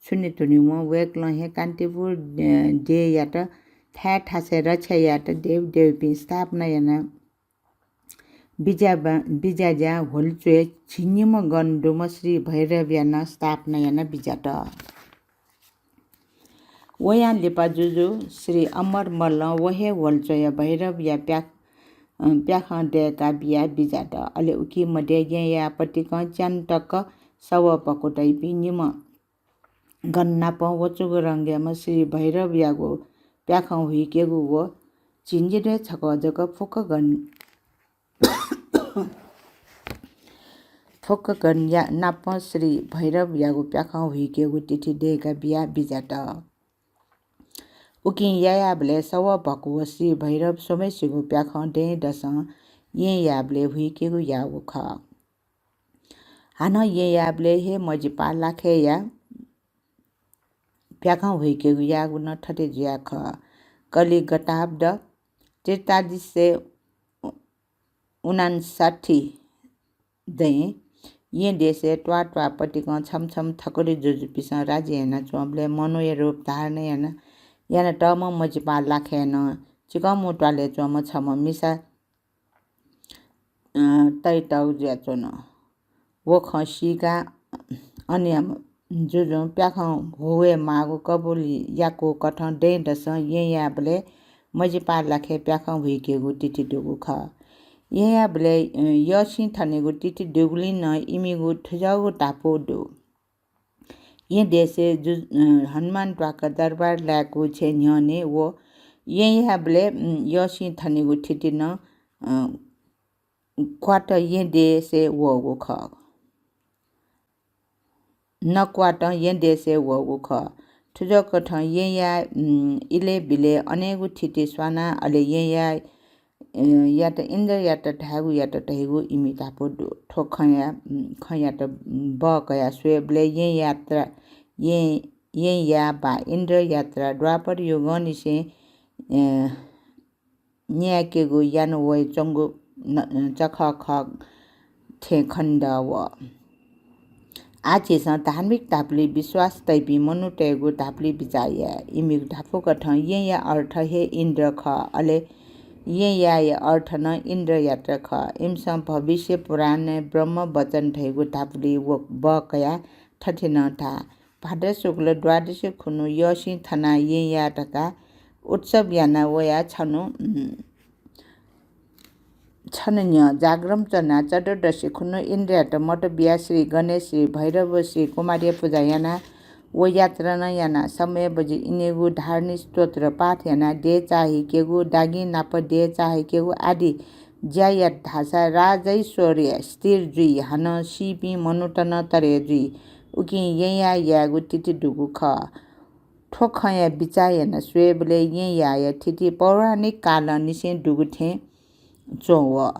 छुने धुनेवं वय्‌कलं हे कान्तिपुर, अ, देय्‌यात थाय् थासय् रक्षा यायेत देवदेवीपिं स्थापना यानाः बिज्या बा-, बिज्याज्यां ह्वल्चोय् झिंनिम्ह गण दुम्ह श्री भैरवया नं स्थापना याना बिज्यात। वयां लिपा जुजु श्री अमर मल्लं व हे ह्वल्चोया भैरवया प्याख-, अ, प्याखं दय्‌का बिया बिज्यात। अले उकी मध्ये येँयाः पतिकं च्यान्हु तक सवः भक्कु तइपिं निम्ह गण नाप वचुगु रंगयाम्ह श्री भैरवयागु प्याखं हुइकेगु व झिंनिदँय् छकः जक फुक्क गण, फुक्क गणया नाप श्री भैरवयागु प्याखं हुइकेगु तिथि दय्‌का बिया बिज्यात। उकिं यायाबलय् सवः भक्कु व श्री भैरव स्वम्हसिगु प्याखं दँय्‌दसं येँयाःबलय् हुइकेगु याःगु खः। हानं येँयाःबलय् हे मजिपाः लाखय्‌या प्याखं हुइकेगु याःगु नं थथे जुया खः। कलिगताब्द त्रितालिस सय उनान्साठी दँय् येँ देशय् त्वाः त्वाः पतिकं छम्ह छम्ह थकुलि जुजुपिन्सं राज्य यानाच्वंबलय् मनूया रूप धारण याना, यानातःम्ह मजिपाः लाखय् नं चिकंमू त्वालय् च्वंम्ह छम्ह मिसा अ, तइतःगु जुयाच्वन। व खँ सीकाः अनयाम्ह जुजुं प्याखं हुये माःगु कबुल याकूकथं दँय्‌दसं येँयाःबलय् मजिपाः लाखय् प्याखं हुइकेगु तिथि दुगु खः। येँयाःबलय्, अ, यःसिं थनेगु तिथि दुगुलिं नं इमिगु थुज्वःगु धापू दु। येँ देशय् जु-, अ, हनुमान ध्वाखा दरबार लायेकू छेँ न्ह्यःने व येँयाःबलय्, उम्, यःसिं थनेगु तिथि नं, अ, क्वात येँ देशय् वःगु खः। नक्वातं येँ देशय् वःगु खः। थुज्वःकथं येँयाः, उम्, इलय् बिलय् अनेगु तिथि स्वानाः अले येँयाः अ, यात इन्द्रयात्रा धायेगुयात धइगु इमि धापू दु। थ्व खँया, उम्, खँयात बः कयाः स्वयेबलय् येँ यात्रा, येँ, येँयाः वा इन्द्रयात्रा द्वापर युगंनिसें, अ, न्यायेकेगु याना वयाच्वंगु न-, चखः खः थें खनेदः वः। आः झीसं धार्मिक धापलि विश्वास तइपिं मनूतय्‌गु धापलि बिचाः याये। इमिगु धापूकथं येँया अर्थ हे इन्द्र खः, अले येँयाःया अर्थ नं इन्द्रयात्रा खः। इमिसं भविष्य पुराणय् ब्रह्मवचन धइगु धापलि व बः कयाः थथे नं धाः, भाद्र शुक्ल द्वादशी खुन्हु यःसिं थनाः येँयाः धकाः उत्सव याना वयाः छन्हु, उम्, छन्हु न्ह्यः जागरण च्वनाः चतुर्दशी खुन्हु इन्द्रयात मत बियाः श्री गणेश, श्री भैरव, श्री कुमारया पुजा यानाः व यात्रा नं यानाः समय बजि इनेगु धार्मिक स्तोत्र पाठ यानाः देय् चाःहिकेगु, दागिं नाप देय् चाःहिकेगु आदि ज्या यात धाःसा राजैश्वर्य स्थिर जुइ, हानं सीपिं मनूत नं तरे जुइ। उकिं येँयाः यायेगु तिथि दुगु खः। थ्व खँया बिचाः याना स्वयेबलय् येँयाःया तिथि पौराणिक कालंनिसें दुगु थें च्वं वः।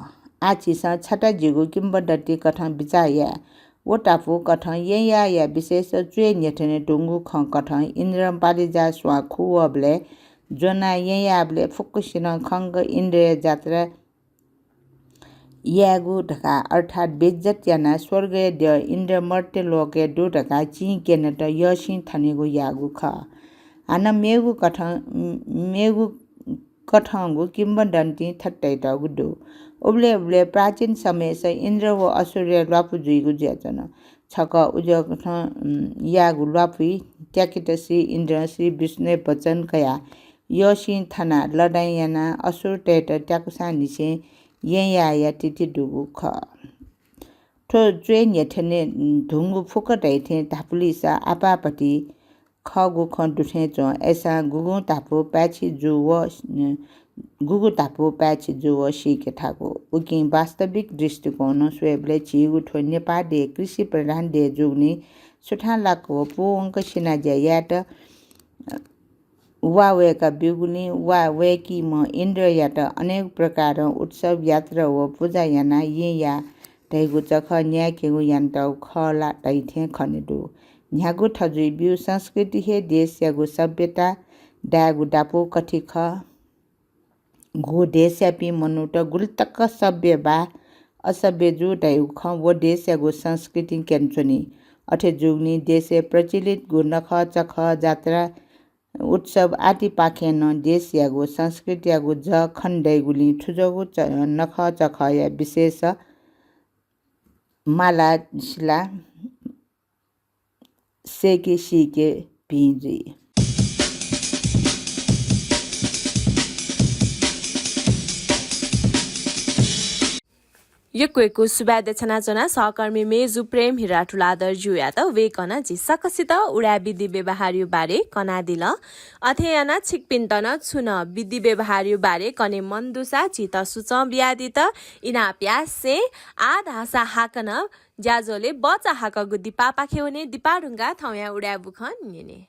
आः झीसं छता जिगु किंवदन्ती कथं बिचाः याये। व टापु कथं येँयाःया विशेष च्वय् न्ह्यथने धुंगु खँ कथं इन्द्रं पालिजा स्वां खुवःबलय् ज्वनाः येँयाःबलय् फुक्कसिनं खंक इन्द्रया जात्रा यायेगु धकाः, अर्थात् बेइज्जत यानाः स्वर्गय् द्यः इन्द्र मर्त्यलोकय् दु धकाः चिं क्यनेत यःसिं थनेगु याःगु खः। हानं मेगु कथं, मेगु कथंगु किंवदन्ती थथे तःगु दु। उबलय् उबलय् प्राचीन समयस इन्द्र व असुरया ल्वापु जुइगु जुयाच्वन। छकः उज्याकथं, उम्, याःगु ल्वापुइ त्याकेत श्री इन्द्रं श्री विष्णुया वचन कयाः यःसिं थनाः लडाइँ यानाः असुरतय्त त्याकुसांनिसें येँयाःया तिथि दुगु खः। थ्व च्वय् न्ह्यथने धुंगु फुक्क धइथें धापुलिसा आपापति खःगु खँ दुथें च्वं। अय्सां गुगुं धापू पाय्छि जू व, गुगु धापू पाय्छि जू व सीके थाकु। उकिं वास्तविक दृष्टिकोणं स्वयेबलय् झीगु थ्व नेपाः देय् कृषि प्रधान देय् जूगुलिं सुथांलाक व पूवंक सिनाज्या यायेत वा वय्का ब्यूगुलिं वा वय्कीम्ह इन्द्रयात अनेक प्रकारं उत्सव, यात्रा व पुजा यानाः येँ याः धइगु चखः न्यायेकेगु यानातःगु खः ला धइथें खने दु। न्ह्यागु थजुइ ब्यू। संस्कृति हे देशयागु सभ्यता धायेगु दापू कथि खः। गु देशयापिं मनूत गुलि तक सभ्य वा असभ्य जू धइगु खँ व देशयागु संस्कृतिं क्यनाच्वनी। अथे जूगुलिं देशय् प्रचलित गु नखः चखः, जात्रा, उत्सव आदिपाखें नं देशयागु संस्कृतियागु जः खने दइगुलिं थुजःगु च-, नखः चखःया विशेष माला सिला सय्के सीके भिं जुइ। यक्व यक्व सुभाय् देछानाच्वना सहकर्मी मेजु प्रेम हिरा तुलाधर ज्यूयात। वय्कलं झी सकसित उदाय् विधि व्यवहारया बारे कनादिल। अथे यानाः छिकपिन्त नं छुं नं विधि व्यवहारया बारे कने मन दुसा झीत सुचं बियादीत इनाप यासें आः धाःसा हाकनं ज्याझ्वलय् बचा हाकःगु दिपापाखे वने। दिपा धुंकाः थौंया उदाय् बुखँ न्यने।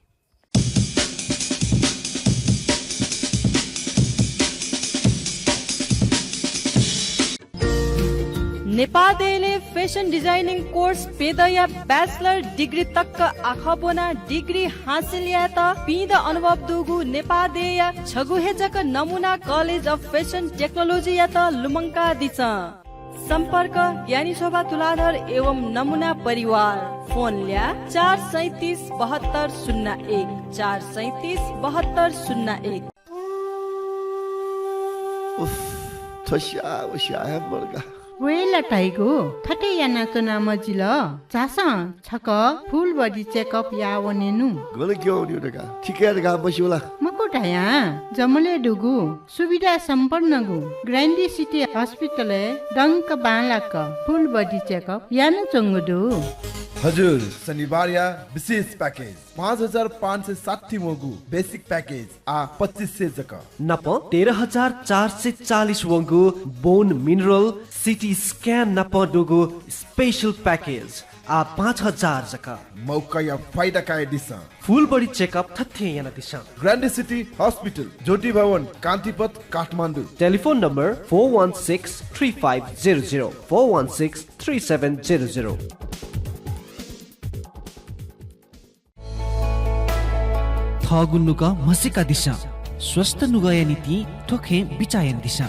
नेपाः देय् fashion designing course प्यदँया bachelor degree तक आखः ब्वनाः degree हासिल यायेत पीदँ अनुभव दुगु नेपाः देय्‌या छगू हे जक नमुना College of Fashion Technology यात लुमंकादिसँ। सम्पर्क ज्ञानी शोभा तुलाधर एवं नमुना परिवार। फोन ल्याः चार सैँतिस बहत्तर शून्य एक, चार सैँतिस बहत्तर शून्य एक। उफ, थ्व स्याः व स्याः हे मदुगु। वय् ला धाइगु, थथे यानाच्वना मजिल। झासँ छकः full body checkup याः वनेनु। गन क्यं वनेगु धकाः, थिकय् धकाः मस्यू ला? मखु धयां, जमलय् दुगु सुविधा सम्पन्नगु Grande City Hospital-य् दंक बांलाक full body checkup यानाच्वंगु दु। हजुर, शनिबारया विशेष package, पाँच हजार पाँच सय साठी वंगु basic package आः पच्चिस सय जक। नाप तेह्र हजार चार सय चालिस वंगु bone mineral, CT scan नाप दुगु special package आः पाँच हजार जक। मौकाया फाइदा कयादिसँ। Full body checkup थथे यानादिसँ। Grande City Hospital, ज्योति भवन, कान्तिपथ, Kathmandu. Telephone number four one six three five zero zero, four one six three seven zero zero। थःगु नुगः म्हसीकादिसँ। स्वस्थ नुगःया निंतिं थ्व खँय् बिचाः यानादिसँ।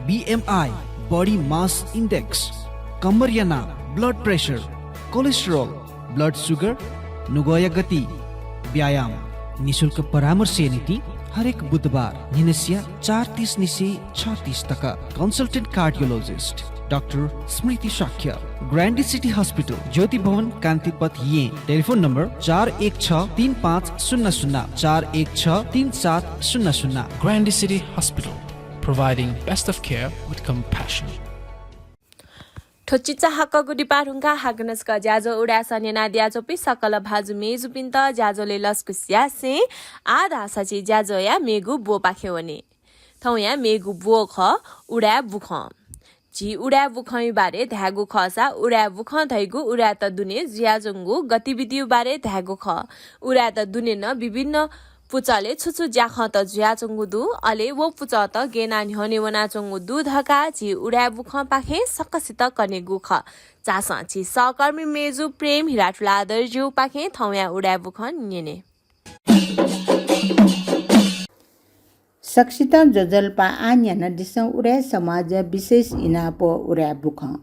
BMI, body mass index, कम्मरया नाप, blood pressure, cholesterol, blood sugar, नुगःया गति, व्यायाम। निशुल्क परामर्शया निंतिं हरेक बुधबार न्हिनसिया चार तीस निसें छ तीस तक। Consultant cardiologist डाक्टर स्मृति शाक्य, Grande City Hospital, ज्योति भवन, कान्तिपथ, येँ। Telephone number चार एक छ तीन पाँच शून्य शून्य, चार एक छ तीन सात शून्य शून्य। Grande City Hospital, providing best of care with compassion. थ्व चिचाहाकःगु दिपा धुंकाः हाकनं छकः ज्याझ्वः उदाय् सः न्यनादियाच्वंपिं सकल भाजु मय्जुपिन्त ज्याझ्वलय् लसकुस यासें आः धाःसा झी ज्याझ्वःया मेगु ब्वपाखे वने। थौंया मेगु ब्व खः उदाय् बुखँ। झी उदाय् बुखँया बारे धायेगु खःसा उदाय् बुखँ धइगु उदाय्‌त दुने जुयाच्वंगु गतिविधिया बारे धायेगु खः। उदाय्‌त दुने नं विभिन्न पुचलय् छु छु ज्याखँत जुयाच्वंगु दु, अले व पुचःत गय् यानाः न्ह्यःने वनाच्वंगु दु धकाः झी उदाय् बुखँपाखें सकसित कनेगु खः। झासँ झी सहकर्मी मेजु प्रेम हिरा तुलाधरज्यूपाखें थौंया उदाय् बुखँ न्यने। सकसितं ज्वजलपा। आः न्यनादिसँ उदाय् समाजया विशेष इनाप व उदाय् बुखँ।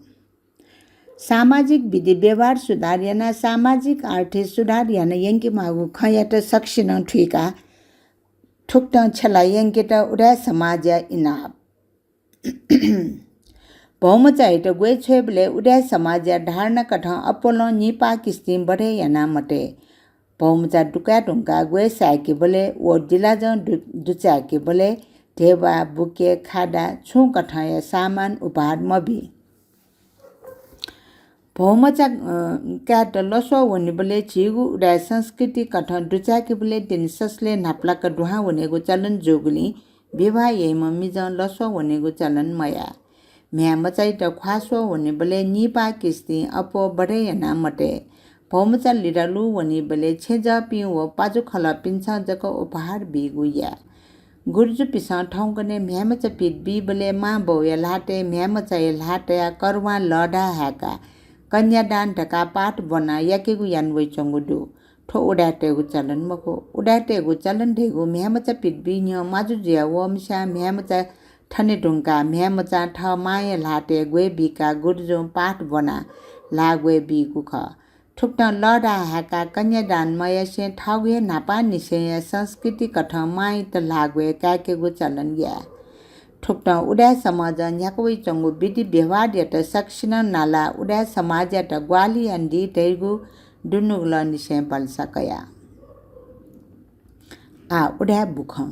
सामाजिक विधि व्यवहार सुधार यानाः सामाजिक आर्थिक सुधार याना यंकेमाःगु खँयात सकसिनं थुइकाः थुकथं छ्यला यंकेत उदाय् समाजया इनाप। भौमचायात ग्वय् छ्वयेबलय् उदाय् समाजया धारणा कथं अप्वलं निपाः किस्तिं बढे याना मते। भौमचा दुकाये धुंकाः ग्वय् साय्‌केबलय् व दिलाजं दु-, दुचाय्‌केबलय् ध्यबा, बुके, खादा छुं कथंया सामान उपहार मबी। भौमचा, अ, कायेत लसः वनीबलय् झीगु उदाय् संस्कृति कथं दुचाय्‌केबलय् तिनि ससलय् न्हापालाक दुहां वनेगु चलन जूगुलिं विवाह याइम्ह मिजं लसः वनेगु चलन मयाः। म्ह्याय्‌मचायात ख्वाः स्वः वनीबलय् निपाः किस्तिं अप्वः बढे याना मते। भौमचा लिधलु वनीबलय् छेँजःपिं व पाजुखलःपिन्सं जक उपहार बीगु याये। गुरुजुपिन्सं थौंकन्हय् म्ह्याय्‌मचा पित बीबलय् मांबौया ल्हातय् म्ह्याय्‌मचाया ल्हाः तयाः करुवां लःधाः हाय्‌काः कन्यादान धकाः पाठ ब्वनाः याकेगु याना वइच्वंगु दु। थ्व उदाय्‌तय्‌गु चलन मखु। उदाय्‌तय्‌गु चलन धइगु म्ह्याय्‌मचा पित बी न्ह्यः माजु जुया वःम्हस्यां म्ह्याय्‌मचा थने धुंकाः म्ह्याय्‌मचां थः मांया ल्हातय् ग्वय् बीकाः गुरुजुं पाठ ब्वनाः ल्हाः ग्वय् बीगु खः। थुकथं लःधाः हाय्‌काः कन्यादान मयासें थःगु हे न्हापांनिसेंया संस्कृति कथं मांयात ल्हाः ग्वय् काय्‌केगु चलन याये। थुकथं उदाय् समाजं न्ह्याका वइच्वंगु विधि व्यवहारयात सकसिनं नालाः उदाय् समाजयात ग्वाहालि यानादी धइगु दुनुगलंनिसें भलसा कया। आः उदाय् बुखँ।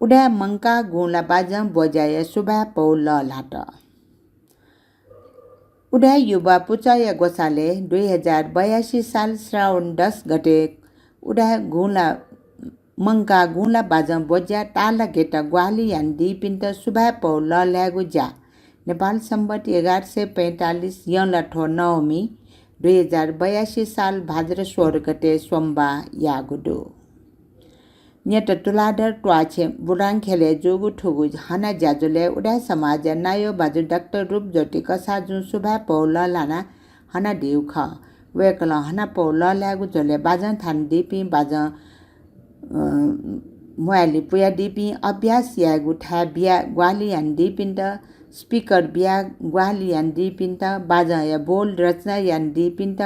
उदाय् मंकाः गुँला बाजं ब्वज्याया सुभाय् पौ लःल्हात। उदाय् युवा पुचःया ग्वसालय् दुई हजार बयासी साल श्रावण दस गते उदाय् गुँला मंकाः गुँला बाजं ब्वज्या ताःलाकेत ग्वाहालि यानादीपिन्त सुभाय् पौ लःल्हायेगु ज्या नेपाल संवत् एघार सय पैंतालिस यंलाथ्व नवमी दुई हजार बयासी साल भाद्र सोह्र गते सोमबाः याःगु दु। न्यत तुलाधर त्वाःछेँ बुरांखेलय् जूगु थुगु हना ज्याझ्वलय् उदाय् समाजया नायः बाजु डाक्टर रूपज्योति कसाःजुं सुभाय् पौ लःल्हानाः हनादीगु खः। वय्‌कलं हना पौ लःल्हायेगु झ्वलय् बाजं थानादीपिं, बाजं, अ, म्वाय्‌लि पुयादीपिं, अभ्यास यायेगु थाय् बियाः ग्वाहालि यानादीपिन्त, speaker बियाः ग्वाहालि यानादीपिन्त, बाजंया बोल रचना यानादीपिन्त,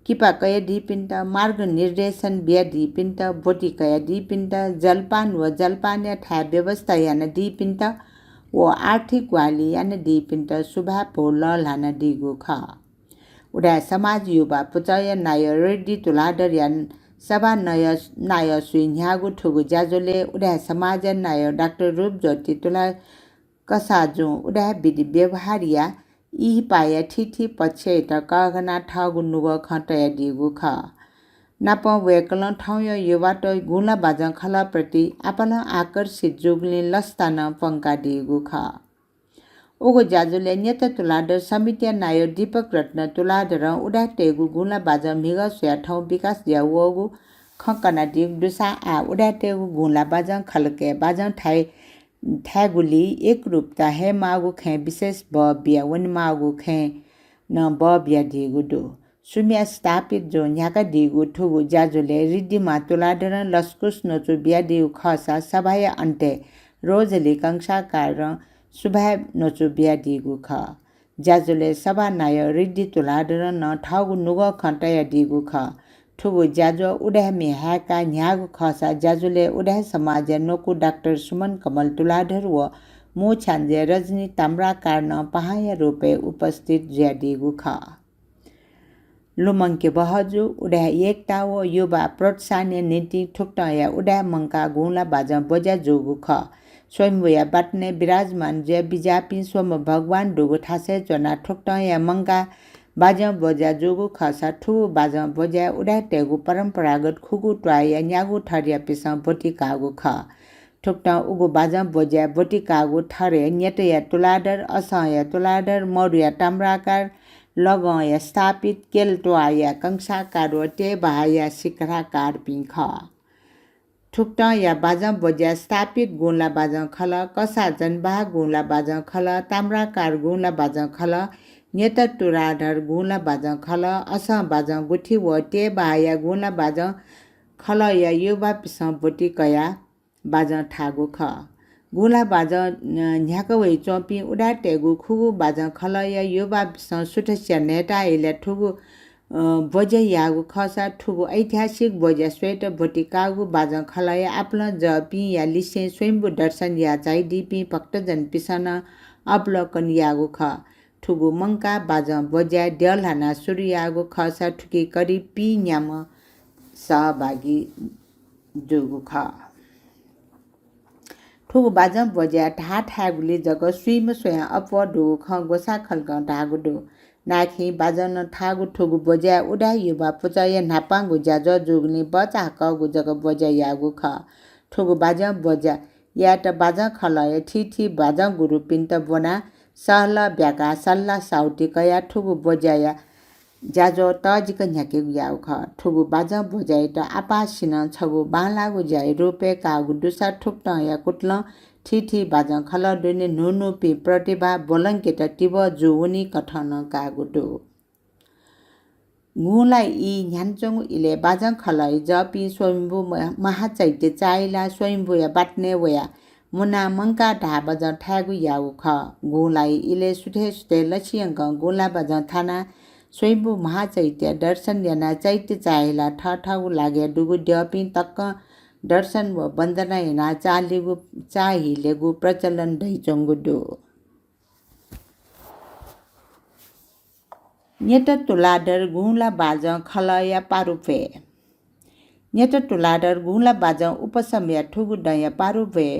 किपा कयादीपिन्त, मार्गनिर्देशन बियादीपिन्त, ब्वति कयादीपिन्त, जलपान व जलपानया थाय् व्यवस्था यानादीपिन्त व आर्थिक ग्वाहालि यानादीपिन्त सुभाय् पौ लःल्हानादीगु खः। उदाय् समाज युवा पुचःया नायः रिद्धि तुलाधरया सभानायः, नायःसुइ न्ह्याःगु थुगु ज्याझ्वलय् उदाय् समाजया नायः डाक्टर रूपज्योति तुला कसाःजुं उदाय् विधि व्यवहारया इहिपाया थीथी पक्षयात कःघानाः थःगु नुगः खँ तयादीगु खः। नापं वय्‌कलं थौंया युवात गुँला बाजं खलःप्रति आपालं आकर्षित जूगुलिं लसता नं प्वंकादीगु खः। उगु ज्याझ्वलय् न्यत तुलाधर समितिया नायः दीपक रत्न तुलाधरं उदाय्‌तय्‌गु गुँला बाजं म्हिगः स्वयाः थौं विकास जुया वःगु खँ कनादीगु दुसा आः उदाय्‌तय्‌गु गुँला बाजं खलकय् बाजं थाय् थाय्‌गुलिइ एकरूपता हयेमाःगु खँय् विशेष बः बिया वनेमाःगु खँय् नं बः बियादीगु दु। सुम्या स्थापित जुं न्ह्याकादीगु थुगु ज्याझ्वलय् रिद्धिमां तुलाधरं लसकुस न्वचु बियादीगु खःसा सभाया अन्तय् रोजली कंसाकारं सुभाय् न्वचु बियादीगु खः। ज्याझ्वलय् सभानायः रिद्धि तुलाधरं नं थःगु नुगः खँ तयादीगु खः। थुगु ज्याझ्वः उदाय् म्ये हाय्‌काः न्ह्याःगु खःसा ज्याझ्वलय् उदाय् समाजया न्वकू डाक्टर सुमन कमल तुलाधर व मू छ्याञ्जे रजनी ताम्राकार नं पाहांया रूपय् उपस्थित जुयादीगु खः। लुमंके बहःजु, उदाय् एकता व युवा प्रोत्साहनया निंतिं थुकथंया उदाय् मंकाः गुँला बाजं ब्वज्या जूगु खः। स्वयम्भूया बाटनय् विराजमान जुया बिज्याःपिं स्वम्ह भगवान दुगु थासय् च्वनाः थुकथंया मंकाः बाजं ब्वज्या जूगु खःसा थुगु बाजं ब्वज्याय् उदाय्‌तय्‌गु परम्परागत खुगू त्वाःया न्यागू थरयापिसं ब्वति काःगु खः। थुकथं उगु बाजं ब्वज्याय् ब्वति काःगु थरय् न्यतया तुलाधर, असंया तुलाधर, मरुया ताम्राकार, लगंया स्थापित, केल त्वाःया कंसाकार व तेबहाःया शिखराकारपिं खः। थुकथंया बाजं ब्वज्या स्थापित गुँला बाजं खलः, कसाः जनबहाः गुँला बाजं खलः, ताम्राकार गुँला बाजं खलः, न्यत तुलाधर गुँला बाजं खलः, असं बाजं गुथि व तेबहाःया गुँला बाजं खलःया युवापिसं ब्वति कयाः बाजं थाःगु खः। गुँला बाजं, अ, न्ह्याका वइच्वंपिं उदाय्‌तय्‌गु खुगू बाजं खलःया युवापिसं सुथसिया न्हय्‌ताः इलय् थुगु, अ, ब्वज्या याःगु खःसा थुगु ऐतिहासिक ब्वज्या स्वयेत ब्वति काःगु बाजं खलःया आपालं जःपिंया लिसें स्वयम्भू दर्शन याः झाइदीपिं भक्तजनपिसं नं अवलोकन याःगु खः। थुगु मंकाः बाजं ब्वज्या द्यःल्हानाः सुरु याःगु खःसा थुकी करिब पीन्याम्ह सहभागी जूगु खः। थुगु बाजं ब्वज्या धाः थायेगुली जक स्वीम्ह स्वयां अप्वः दुगु खँ ग्वसाः खलकं धाःगु दु। नायःखिं बाजं नं थाःगु थुगु ब्वज्याय् उदाय् युवा पुचःया न्हापांगु ज्याझ्वः जूगुलिं बचाहाकःगु जक ब्वज्या याःगु खः। थुगु बाजं ब्वज्या यायेत बाजं खलःया थीथी बाजं गुरुपिन्त ब्वनाः सहलह ब्याकाः सल्लाह साहुति कयाः थुगु ब्वज्याया ज्याझ्वः तःजिक न्ह्याकेगु याःगु खः। थुगु बाजं ब्वज्यायात आपाःसिनं छगू बांलाःगु ज्याया रूपय् काःगु दुसा थुकथंया कुतलं थीथी बाजं खलः दुने न्हून्हूपिं प्रतिभा ब्वलंकेत तिबः जूवनीकथं नं काःगु दु। गुँला ई न्ह्यानाच्वंगु इलय् बाजं खलःया जःपिं स्वयम्भू म-, महाचैत्य चाःहिलाः स्वयम्भूया बाटनय् वयाः मुनाः मंकाः धाः बाजं थायेगु याःगु खः। गुँला ई इलय् सुथय् सुथय् लसियंकं गुँला बाजं थानाः स्वयम्भू महाचैत्य दर्शन यानाः चैत्य चाःहिलाः थःथःगु लागाय् दुगु द्यःपिं तकं दर्शन व वन्दना यानाः चाःहिलेगु, चाःहिलेगु प्रचलन दइच्वंगु दु। न्यत तुलाधर गुँला बाजं खलःया पारु भ्वय्। न्यत तुलाधर गुँला बाजं उपसमया थुगु दँया पारु भ्वय्,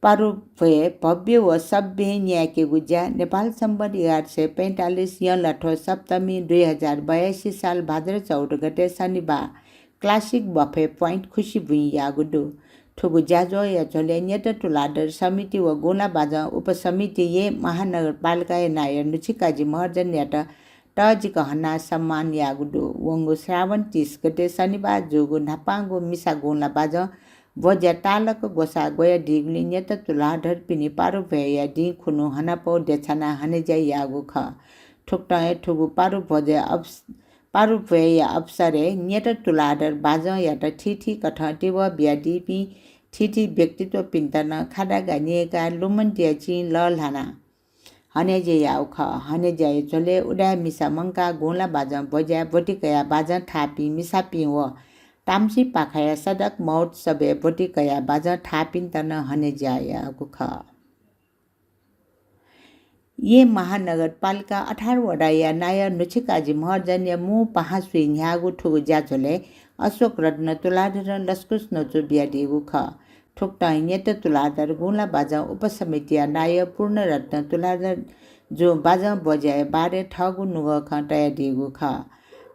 पारु भ्वय् भव्य व सभ्यं न्यायेकेगु ज्या नेपाल सम्बत एघार सय पैंतालिस यंलाथ्व सप्तमी दुई हजार बयासी साल भाद्र चौध गते शनिबाः classic buffet point खुसिबुँइ याःगु दु। थुगु ज्याझ्वःया झ्वलय् न्यत तुलाधर समिति व गुँला बाजं उपसमितिं येँ महानगरपालिकाया नायः नुछिकाजी महर्जनयात तःजिक हनाः सम्मान याःगु दु। वंगु श्रावण तीस गते शनिबाः जूगु न्हापांगु मिसा गुँला बाजं ब्वज्या ताःलाक ग्वसाः ग्वयादीगुलिं न्यत तुलाधरपिनि पारु भ्वय्‌या दिं खुन्हु हनापौ देछानाः हनेज्या याःगु खः। थुकथं हे थुगु पारु भ्वज्या अवस-, पारु भ्वय्‌या अवसरय् न्यत तुलाधर बाजंयात थीथी कथं तिबः बियादीपिं थीथी व्यक्तित्वपिन्त नं खादागा न्यय्‌काः लुमन्तिया चिं लःल्हानाः हनेज्या याःगु खः। हनेज्याया झ्वलय् उदाय् मिसा मंकाः गुँला बाजं ब्वज्याय् ब्वति कयाः बाजं थाःपिं मिसापिं व ताम्सिपाखाया सडक महोत्सवय् ब्वति कयाः बाजं थाःपिन्त नं हनेज्या याःगु खः। येँ महानगरपालिका अठार वडाया नायः नुछिकाजी महर्जनया मू पाहां स्वये न्ह्याःगु थुगु ज्याझ्वलय् अशोक रत्न तुलाधरं लसकुस न्वचु बियादीगु खः। थुकथं न्यत तुलाधर गुँला बाजं उपसमितिया नायः पूर्णरत्न तुलाधर जुं बाजं ब्वज्याया बारे थःगु नुगः खँ तयादीगु खः।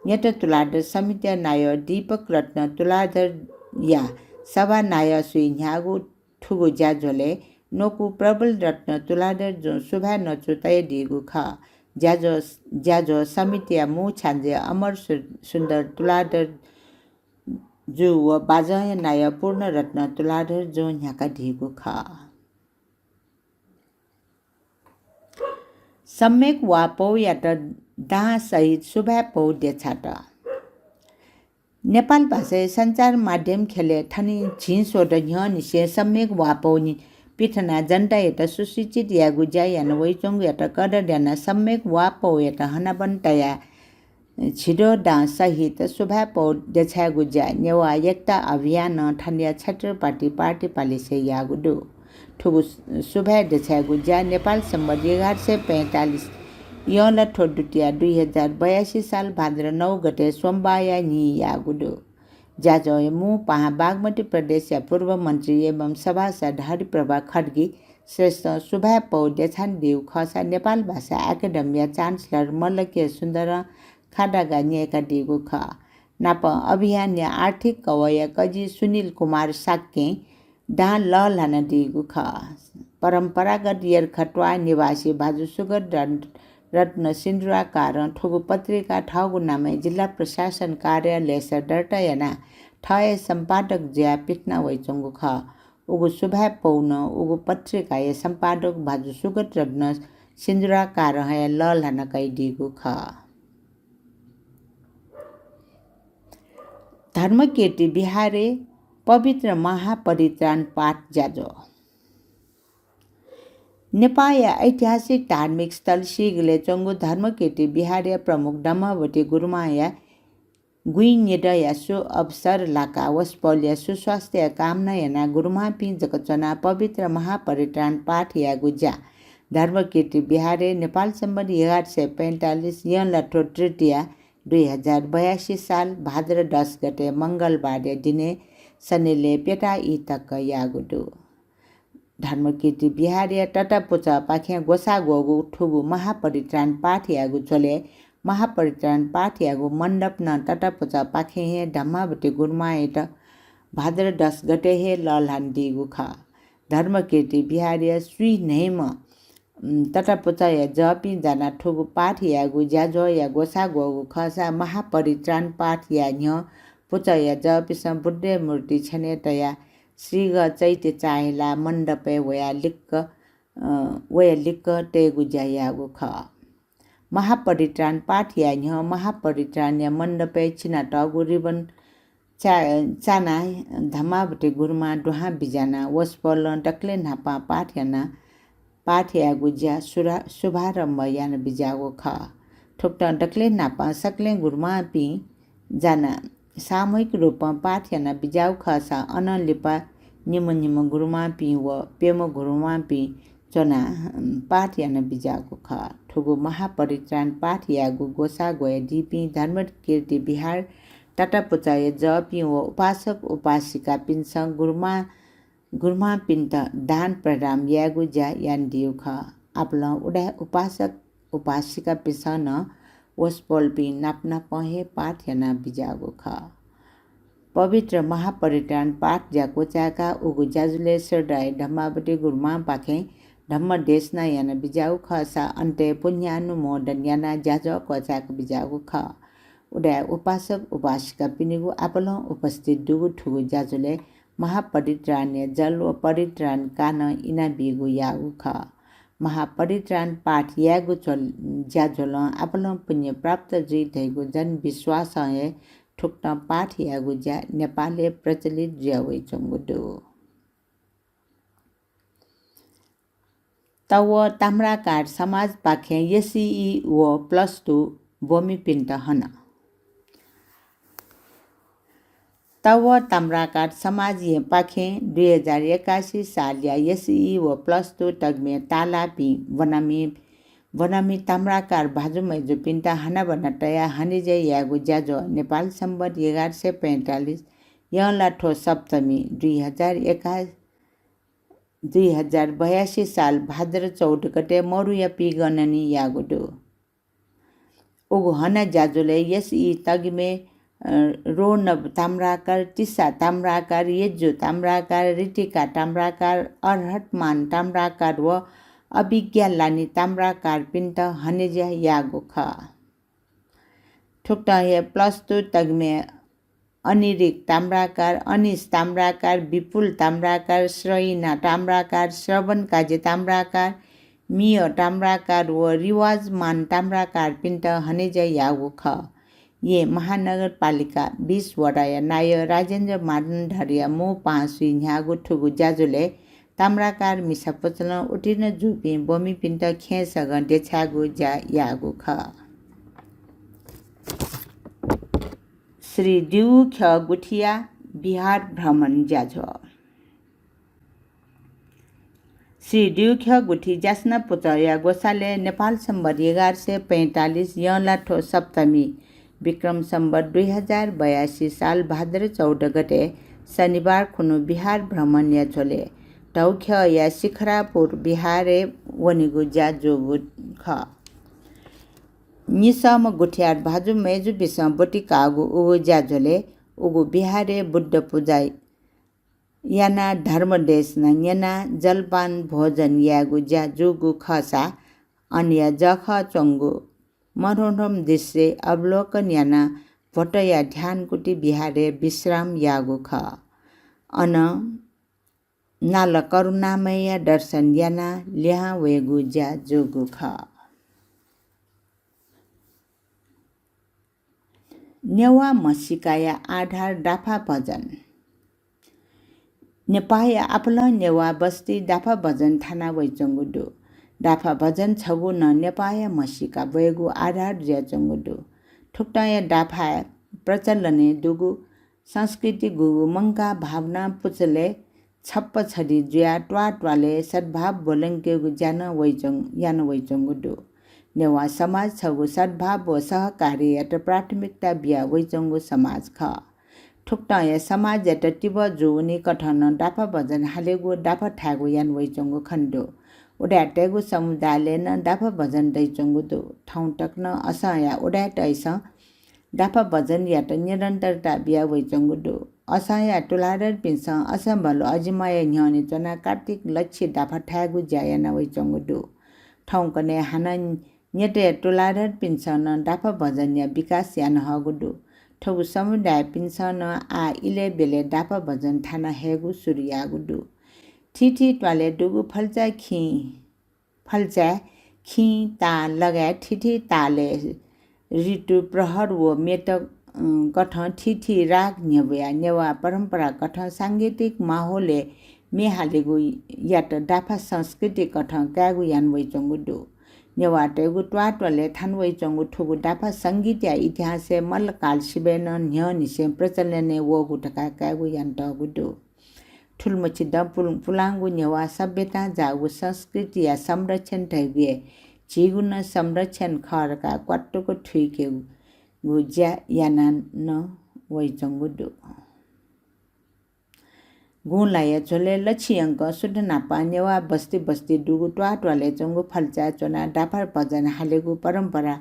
न्यत तुलाधर समितिया नायः दीपक रत्न तुलाधरया सभानायः स्वये न्ह्याःगु थुगु ज्याझ्वलय् न्वकू प्रबल रत्न तुलाधर जुं सुभाय् न्वचु तयादीगु खः। ज्याझ्वः, ज्याझ्वः समितिया मू छ्याञ्जे अमर सु-, सुन्दर तुलाधर जु व बाजंया नायः पूर्णरत्न तुलाधर जुं न्ह्याकादीगु खः। सम्यक वाःपौयात दां सहित सुभाय् पौ देछात। नेपाल भाषाया सञ्चार माध्यम ख्यलय् थनिं झिंस्वदँ न्ह्यःनिसें सम्यक वाःपौ नि पिथनाः जनतायात सुसूचित यायेगु ज्या याना वइच्वंगुयात कदर यानाः सम्यक वाःपौयात हनाबना तयाः झिद्वः दां सहित सुभाय् पौ देछायेगु ज्या नेवाः एकता अभियानं थनया छत्रपति पार्टी प्यालेसय् याःगु दु। थुगु सुभाय् देछायेगु ज्या नेपाल सम्बत एघार सय पैंतालिस यंलाथ्व दुतिया दुई हजार बयासी साल भाद्र नौ गते सोमबाःया न्हि याःगु दु। ज्याझ्वःया मू पाहां बागमती प्रदेशया पूर्व मन्त्री एवं सभासद हरिप्रभा खड्गी श्रेष्ठं सुभाय् पौ देछानादीगु खःसा नेपाल भाषा एकेडेमीया चान्सलर मल्ल के सुन्दरं खादागा न्यय्कादीगु खः। नापं अभियानया आर्थिक कवःया कजि सुनिल कुमार शाक्यं दां लःल्हानादीगु खः। परम्परागत यर्खा त्वाः निवासी भाजु सुगत रत्न सिन्दुराकारं थुगु पत्रिका थःगु नामय् जिल्ला प्रशासन कार्यालयस दर्ता यानाः थः हे सम्पादक जुयाः पिथना वइच्वंगु खः। उगु सुभाय् पौ नं उगु पत्रिकाया सम्पादक भाजु सुगत रत्न सिन्दुराकारं हे लःल्हाना कयादीगु खः। धर्मकीर्ति विहारय् पवित्र महापरित्राण पाठ ज्याझ्वः। नेपाःया ऐतिहासिक धार्मिक स्थल सीगलय् च्वंगु धर्मकीर्ति विहारया प्रमुख धम्मावती गुरुमांया गुइनिदँया सु अवसर लाकाः वसपोलया सुस्वास्थ्यया कामना यानाः गुरुमांपिं जक च्वनाः पवित्र महापरित्राण पाठ यायेगु ज्या धर्मकीर्ति विहारय् नेपाल सम्बत एघार सय पैंतालिस यंलाथ्व तृतीया दुई हजार बयासी साल भाद्र दस गते मंगलबारया दिनय् सनिलय् प्यता ई तक याःगु दु। धर्मकीर्ति विहारया ततापुचःपाखें ग्वसाः ग्वःगु थुगु महापरित्राण पाठ यायेगु झ्वलय् महापरित्राण पाठ यायेगु मण्डप नं ततापुचःपाखें हे धम्मावती गुरुमांयात भाद्र दस गते हे लःल्हानादीगु खः। धर्मकीर्ति विहारया स्वीन्हय्म्ह, उम्, ततापुचःया जःपिं जानाः थुगु पाठ यायेगु ज्याझ्वःया ग्वसाः ग्वःगु खःसा महापरित्राण पाठ याये न्ह्यः पुचःया जःपिन्सं बुद्धया मूर्ति छ्यनय् तयाः श्रीगः चैत्य चाःहिलाः मण्डपय् वयाः लिक्क, अ, वयाः लिक्क तयेगु ज्या याःगु खः। महापरित्राण पाठ याये न्ह्यः महापरित्राणया मण्डपय् चिनातःगु रिबन चा-, चानाः धम्मावती गुरुमां दुहां बिज्यानाः वसपोलं दकलय् न्हापां पाठ यानाः पाठ यायेगु ज्या सुरा-, शुभारम्भ यानाबिज्याःगु खः। थुकथं दकलय् न्हापां सकलें गुरुमांपिं जानाः सामूहिक रूपं पाठ यानाबिज्याःगु खःसा अनं लिपा निम्ह निम्ह गुरुमांपिं व प्यम्ह गुरुमांपिं च्वनाः, अम, पाठ यानाबिज्याःगु खः। थुगु महापरित्राण पाठ यायेगु ग्वसाः ग्वयादीपिं धर्मकीर्ति विहार ततापुचःया जःपिं व उपासक उपासिकापिन्सं गुरुमां गुरुमांपिन्त दान प्रदान यायेगु ज्या यानादीगु खः। आपालं उदाय् उपासक उपासिकापिन्सं नं वसपोलपिं नाप नापं हे पाठ यानाबिज्याःगु खः। पवित्र महापरित्राण पाठ ज्या क्वचाय्काः उगु ज्याझ्वलय् श्रद्धाया धम्मावती गुरुमांपाखें धम्म देशना यानाबिज्याःगु खःसा अन्तय् पुण्यानुमोदन यानाः ज्याझ्वः क्वचाय्काबिज्याःगु खः। उदाय् उपासक उपासिकापिनिगु आपालं उपस्थित दुगु थुगु ज्याझ्वलय् महापरित्राणया जल व परित्राण कानं इनाबीगु याःगु खः। महापरित्राण पाठ यायेगु झ्वल-, ज्याझ्वलं आपालं पुण्य प्राप्त जुइ धइगु जनविश्वासं हे थुकथं पाठ यायेगु ज्या नेपालय् प्रचलित जुयावइच्वंगु दु। तव ताम्राकार समाजपाखें एसई व plus two ब्वमिपिन्त हन। तव ताम्राकार समाजयापाखें दुई हजार एकासी सालया एसई व plus two तगिमय् ताःलाःपिं ब्वनामि, ब्वनामि ताम्राकार भाजु मय्जुपिन्त हनाबना तयाः हनेज्या यायेगु ज्याझ्वः नेपाल सम्बत एघार सय पैंतालिस यंलाथ्व सप्तमी दुई हजार एका, दुई हजार बयासी साल भाद्र चौध गते मरुया पिगननी याःगु दु। उगु हना ज्याझ्वलय् एसई तगिमय्, अ, रोनब ताम्राकार, तिसा ताम्राकार, यज्जु ताम्राकार, ऋतिका ताम्राकार, अर्हतमान ताम्राकार व अभिज्ञा लानि ताम्राकारपिन्त हनेज्या याःगु खः। थुकथं हे plus two तगिमय् अनिरिक ताम्राकार, अनिश ताम्राकार, विपुल ताम्राकार, श्रयिना ताम्राकार, श्रवण काजी ताम्राकार, मिय ताम्राकार व रिवाजमान ताम्राकारपिन्त हनेज्या याःगु खः। येँ महानगरपालिका बिस वडाया नायः राजेन्द्र मानन्धरया मू पाहां स्वीन्ह्याःगु थुगु ज्याझ्वलय् ताम्राकार मिसा पुचलं उत्तीर्ण जूपिं ब्वमिपिन्त खेँय् सगं देछायेगु ज्या याःगु खः। श्री दिउख्यः गुथिया विहार भ्रमण ज्याझ्वः। श्री दिउख्यः गुथि ज्यासना पुचःया ग्वसालय् नेपाल सम्बत एघार सय पैंतालिस यंलाथ्व सप्तमी विक्रम सम्बत दुई हजार बयासी साल भाद्र चौध गते शनिबार खुन्हु विहार भ्रमणया झ्वलय् धौख्यःया शिखरापुर विहारय् वनेगु ज्या जूगु खः। निसःम्ह गुथियार भाजु मय्जुपिन्सं ब्वति काःगु उगु ज्याझ्वलय् उगु विहारय् बुद्ध पुजा यानाः धर्मदेशना न्यनाः जलपान भोजन यायेगु ज्या जूगु खःसा अनया जःखः च्वंगु मनोरम दृश्य अवलोकन यानाः भट्टया ध्यानकुटी विहारय् विश्राम याःगु खः। अन नाल करुणामयया दर्शन यानाः लिहां वयेगु ज्या जूगु खः। नेवाः म्हसीकाया आधार दाफा भजन। नेपाःया आपालं नेवाः बस्ती दाफा भजन थाना वइच्वंगु दु। दाफा भजन छगू नं नेपाःया म्हसीका ब्वयेगु आधार जुयाच्वंगु दु। थुकथंया दाफा प्रचलनय् दुगु संस्कृति गुगु मंकाः भावना पुचलय् छप्पा छधी जुयाः त्वाःत्वालय् सद्भाव ब्वलंकेगु ज्या नं वइच्वं-, याना वइच्वंगु दु। नेवाः समाज छगू सद्भाव व सहकार्ययात प्राथमिकता बिया वइच्वंगु समाज खः। थुकथंया समाजयात तिबः जूवनी कथं नं दाफा भजन हालेगु, दाफा थायेगु याना वइच्वंगु खने दु। उदाय्‌तय्‌गु समुदायलय् नं दाफा भजन दइच्वंगु दु। थौं तक नं असंया उदाय्‌तय्‌सं दाफा भजनयात निरन्तरता बिया वइच्वंगु दु। असंया तुलाधरपिन्सं असंभलु अजिमाया न्ह्यःने च्वनाः कार्तिक लछि दाफा थायेगु ज्या याना वइच्वंगु दु। थौंकन्हय् हानं न्यतया तुलाधरपिन्सं नं दाफा भजनया विकास याना हःगु दु। थुगु समुदायपिन्सं नं आः इलय् ब्यलय् दाफा भजन थाना हयेगु सुरु याःगु दु। थीथी त्वालय् दुगु फल्चा खिं फल्चाय् खिं, ताः लगायत थीथी तालय् ऋतु, प्रहर व म्येत, अँ, कथं थीथी राग न्ह्यब्वयाः नेवाः परम्परा कथं सांगीतिक माहौलय् म्ये हालेगुयात दाफा संस्कृति कथं कायेगु याना वइच्वंगु दु। नेवाःतय्‌गु त्वाःत्वालय् थाना वइच्वंगु थुगु दाफा संगीतया इतिहासय् मल्लकाल सिबय् नं न्ह्यःनिसें प्रचलनय् वःगु धकाः कायेगु यानातःगु दु। थुलिमछि दँ पुल-, पुलांगु नेवाः सभ्यतां जाःगु संस्कृतिया संरक्षण धइगु हे झीगु नं संरक्षण खः धकाः क्वातुक थुइकेगु ज्या याना नं वइच्वंगु दु। गुँलाया झ्वलय् लछि यंकं शुद्ध न्हापां नेवाः बस्ती बस्ती दुगु त्वाःत्वालय् च्वंगु फल्चाय् च्वनाः दाफा भजन हालेगु परम्परा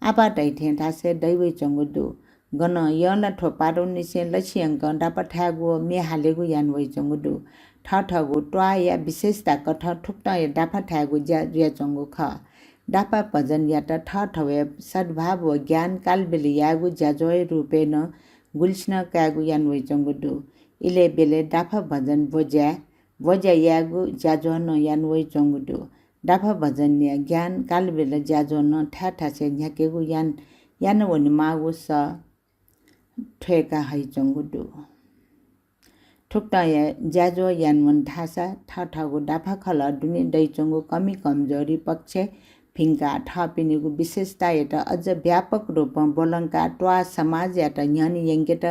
आपाः धइथें थासय् दइ वइच्वंगु दु। गनं यंलाथ्व पादुंनिसें लछि यंकं दाफा थायेगु व म्ये हालेगु याना वइच्वंगु दु। थःथःगु त्वाःया विशेषता कथं थुकथंया दाफा थायेगु ज्या जुयाच्वंगु खः। दाफा भजनयात थःथवय् सद्भाव व ज्ञान कालबेला यायेगु ज्याझ्वःया रूपय् नं गुलिसिनं कायेगु याना वइच्वंगु दु। इलय् ब्यलय् दाफा भजन ब्वज्या, ब्वज्या यायेगु ज्याझ्वः नं याना वइच्वंगु दु। दाफा भजनया ज्ञान कालबेला ज्याझ्वः नं थाय् थासय् न्ह्याकेगु यान-, याना वनेमाःगु सः थ्वय्‌का हइच्वंगु दु। थुकथंया ज्याझ्वः याना वन धाःसा थःथःगु दाफा खलः दुने दइच्वंगु कमी कमजोरी पक्ष भिंकाः थःपिनिगु विशेषतायात अझ व्यापक रूपं ब्वलंकाः त्वाः समाजयात न्ह्यःने यंकेत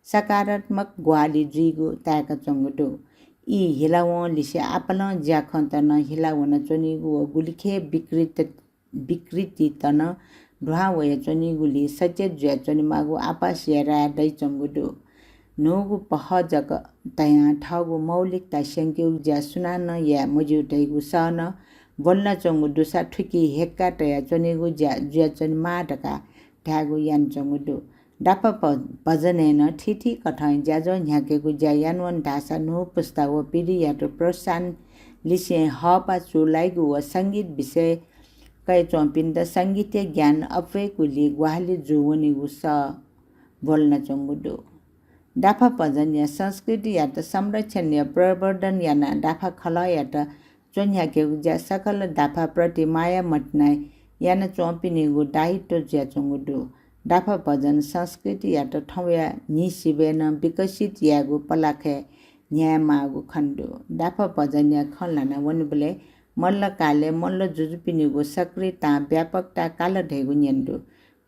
सकारात्मक ग्वाहालि जुइगु ताय्‌काच्वंगु दु। ई हिलावंलिसे आपालं ज्याखँत नं हिला वनाच्वनीगु व गुलिखे विकृत-, विकृतित नं दुहां वयाच्वनीगुलिं सचेत जुयाच्वनेमाःगु आपाः सिया राय दइच्वंगु दु। न्हूगु पहः जक धयां थःगु मौलिकता स्यंकेगु ज्या सुनानं याये मज्यू धइगु सः नं ब्वलनाच्वंगु दुसा थुकी हेक्का तयाच्वनेगु ज्या जुयाच्वनेमाः धकाः धायेगु यानाच्वंगु दु। दाफा भ-, भजनय् नं थीथी कथं ज्याझ्वः न्ह्याकेगु ज्या याना वन धाःसा न्हू पुस्ता व पिढीयात प्रोत्साहन लिसें हःपाः चूलाइगु व संगीत विषय कयाच्वंपिन्त संगीतया ज्ञान अप्वय्‌कुलिइ ग्वाहालि जूवनीगु सः ब्वलनाच्वंगु दु। दाफा भजनया संस्कृतियात संरक्षणया प्रवर्धन यानाः दाफा खलःयात च्वन्ह्याकेगु ज्या सकल दाफाप्रति माया मतिना यानाच्वंपिनिगु दायित्व जुयाच्वंगु दु। दाफा भजन संस्कृतियात थौंया न्हि सिबय् नं विकसित यायेगु पलाखय् न्ह्यायेमाःगु खने दु। दाफा भजनया खँ ल्हाना वनेबलय् मल्लकालय् मल्ल जुजुपिनिगु सक्रियतां व्यापकता काल धइगु न्यने दु।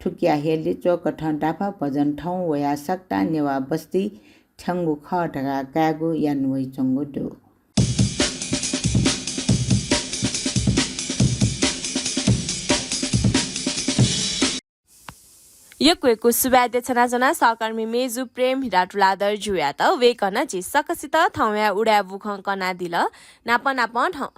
थुकिया हेली च्वकथं दाफा भजन थौं वयाः सकतां नेवाः बस्ती थ्यंगु खः धकाः कायेगु याना वइच्वंगु दु। यक्व यक्व सुभाय् देछानाच्वना सहकर्मी मेजु प्रेम हिरा तुलाधर जुयात। वय्कलं झी सकसित थौंया उदाय् बुखँ कनादिल। नाप नापं थौं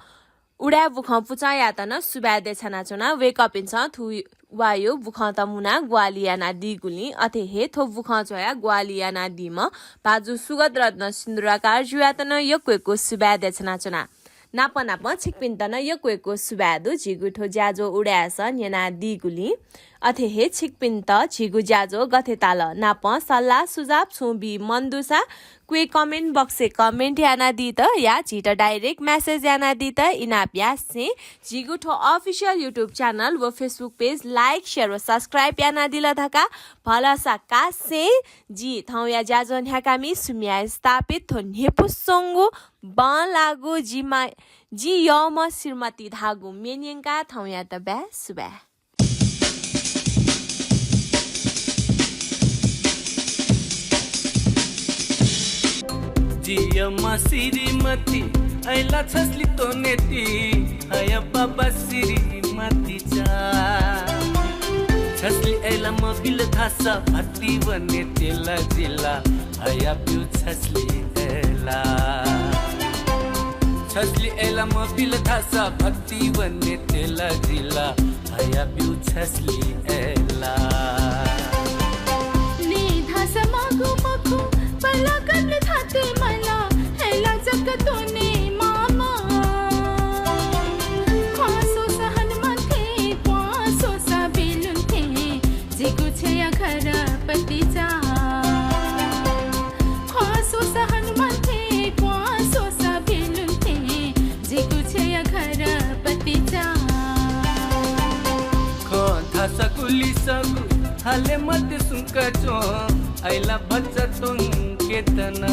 उदाय् बुखँ पुचःयात नं सुभाय् देछानाच्वना। वय्कःपिन्सं थुवाःया बुखँत मुनाः ग्वाहालि यानादीगुलिं अथे हे थ्व बुखँ च्वयाः ग्वाहालि यानादीम्ह भाजु सुगत रत्न सिन्दुराकार जुयात नं यक्व यक्व सुभाय् देछानाच्वना। नाप नापं छिकपिन्त नं यक्व यक्व सुभाय् दु, झीगु थ्व ज्याझ्वः उदाय्‌सं न्यनादीगुलिं। अथे हे छिकपिन्त झीगु ज्याझ्वः गथे ताल नापं सल्लाह सुझाव छुं बी मन दुसा क्वय् comment box-य् comment यानादीत या झीत direct message यानादीत इनाप यासें झीगु थ्व official YouTube channel व Facebook page like, share व subscribe यानादिल धकाः भलसा कासें जि थौंया ज्याझ्वः न्ह्याकामि सुम्या स्थापित थ्व न्ह्यइपुसे च्वंगु बंलाःगु जिमा, जि यःम्ह श्रीमती धाःगु म्ये न्यंकाः थौंयात बाय् सुभाय्। जि यःम्ह श्रीमती, अय्‌ला छसलि त्वनेति, हया बाबा श्रीमती चा। छसलि अय्‌ला मबिल धाःसा भति वने तेला जिला, हया ब्यु छसलि अय्‌ला। छसलि अय्‌ला मबिल धाःसा भति वने तेला जिला, हया ब्यु छसलि अय्‌ला। नि धाःसा मगु मखु, पला कने थाते मला, अय्‌ला जक त्वने मामा। ख्वाः स्वसा हनुमान थें, ख्वाः स्वसा बेलुन थें, जिगु छेँया घरपति चा। ख्वाः स्वसा हनुमान थें, ख्वाः स्वसा बेलुन थें, जिगु छेँया घरपति चा। खँ धाःसा गुलिसगु हाले मते सुंका च्वँ, अय्‌ला भचा त्वंके दना।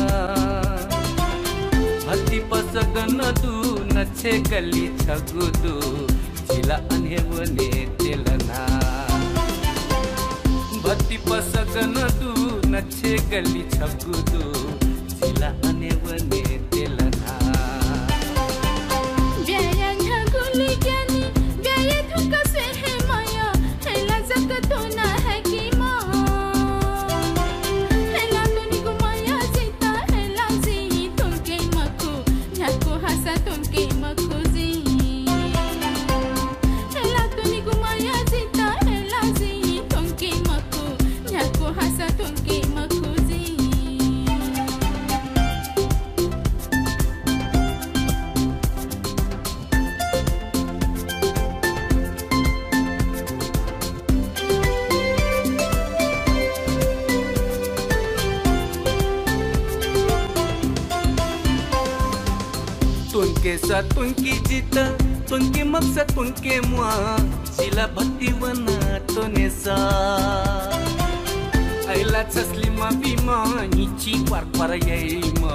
भति पसगन दु, नछे गलि छगू दु, जिला अन हे वने तेलना। भति पसगन दु, नछे गलि छगू दु, जिला अन हे वने तेलना। ब्याया न्ह्यागुलि ज्ञानी, ब्याया धुंका स्वये हे मयः, अय्‌ला जक त्वना हय्‌की माः। अय्‌ला त्वनेगु मयः जितः, अय्‌ला जि त्वंके मखु, न्ह्यागु हासा त्वंके मखु जि। अय्‌ला त्वनेगु मयः जितः, अय्‌ला जि त्वंके मखु, न्ह्यागु हासा त्वंके मखु जि। त्वंकेसा त्वंकी जितः, त्वंके मखुसा त्वंके म्वाः, जिला भति वना त्वनेसा। अय्‌ला छसलि मबीम्ह, न्हिच्छि क्वार क्वार याइम्ह,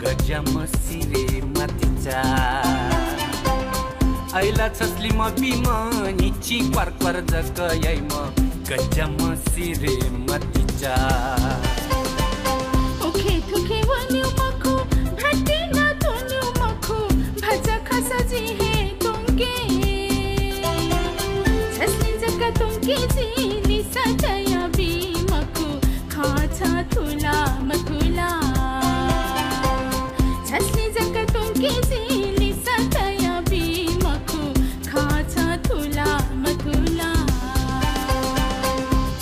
गज्याम्ह श्रीमती चा। अय्‌ला छसलि मबीम्ह, न्हिच्छि क्वार क्वार जक याइम्ह, गज्याम्ह श्रीमती चा। उखे थुखे वनेगु मखु, भति नं त्वनेगु मखु, भचा खःसा जि हे त्वंके। छसलि जक त्वंके जि लिसा तयाबी मखु, खः छ थुला मथुला। छसलि जक त्वंके जि लिसा तयाबी मखु, खः छ थुला मथुला।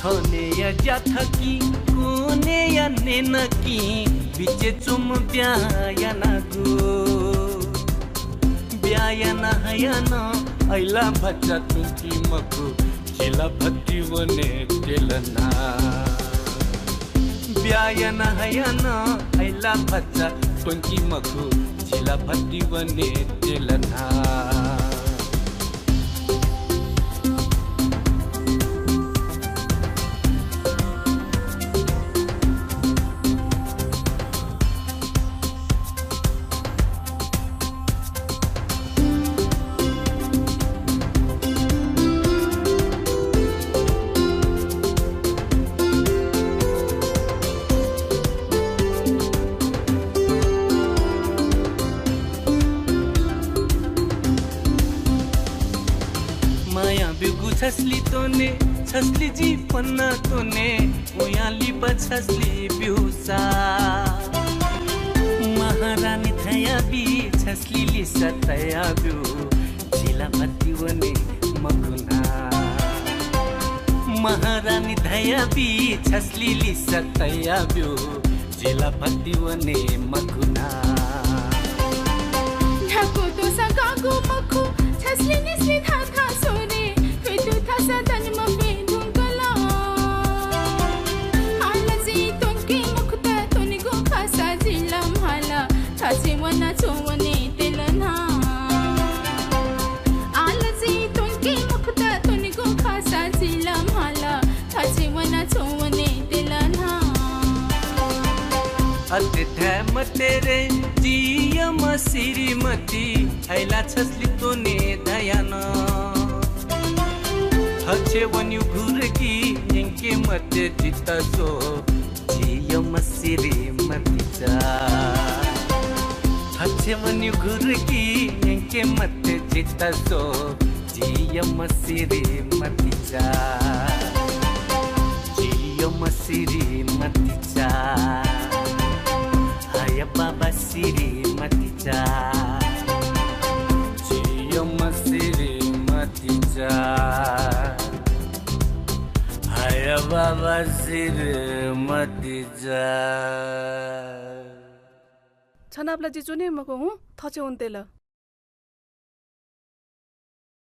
थनया ज्या थकी, कोनया न्हय्‌नकी, बिचे च्वंम्ह ब्याहा यानागु। ब्याहा याना हयानं अय्‌ला भचा त्वंकी मखु, जिला भति वने तेलना। ब्याहा याना हयानं अय्‌ला भचा त्वंकी मखु, जिला भति वने तेलना। माया ब्यूगु छसलि त्वने, छसलि जि पन्ना त्वने, उयां लिपा छसलि ब्यूसा। महारानी धयाबी छसलि लिसा तयाब्यु, जिला भति वने मखुना। महारानी धयाबी छसलि लिसा तयाब्यु, जिला भति वने मखुना। ढाकु तगागु मखु, छस्लि निस्लि थाथा स्वरे, फ्यतु थासा दन मफे धुंकल। आलजि त्वंके मखुत त्वनेगु खःसा जिला म्हाला, थचे वना च्वने तेल ना। आलजि त्वंके मखुत त्वनेगु खःसा जिला म्हाला, थचे वना च्वने तेल ना। अथे धाये मते रे, जियम श्रीमती, अय्‌ला छस्लि त्वने धयान। थचे वन्यु घुरकी न्यंके मते जितः स्व, जियम श्रीमती चा। थचे वन्यु घुरकी न्यंके मते जितः स्व, जियम श्रीमती चा। जियम श्रीमती चा। हाय बाबा श्रीमती चा। जियम श्रीमती चा। हाय बाबा श्रीमती चा। छ नापला जि च्वने मखु हुँ, थचे वने तेल।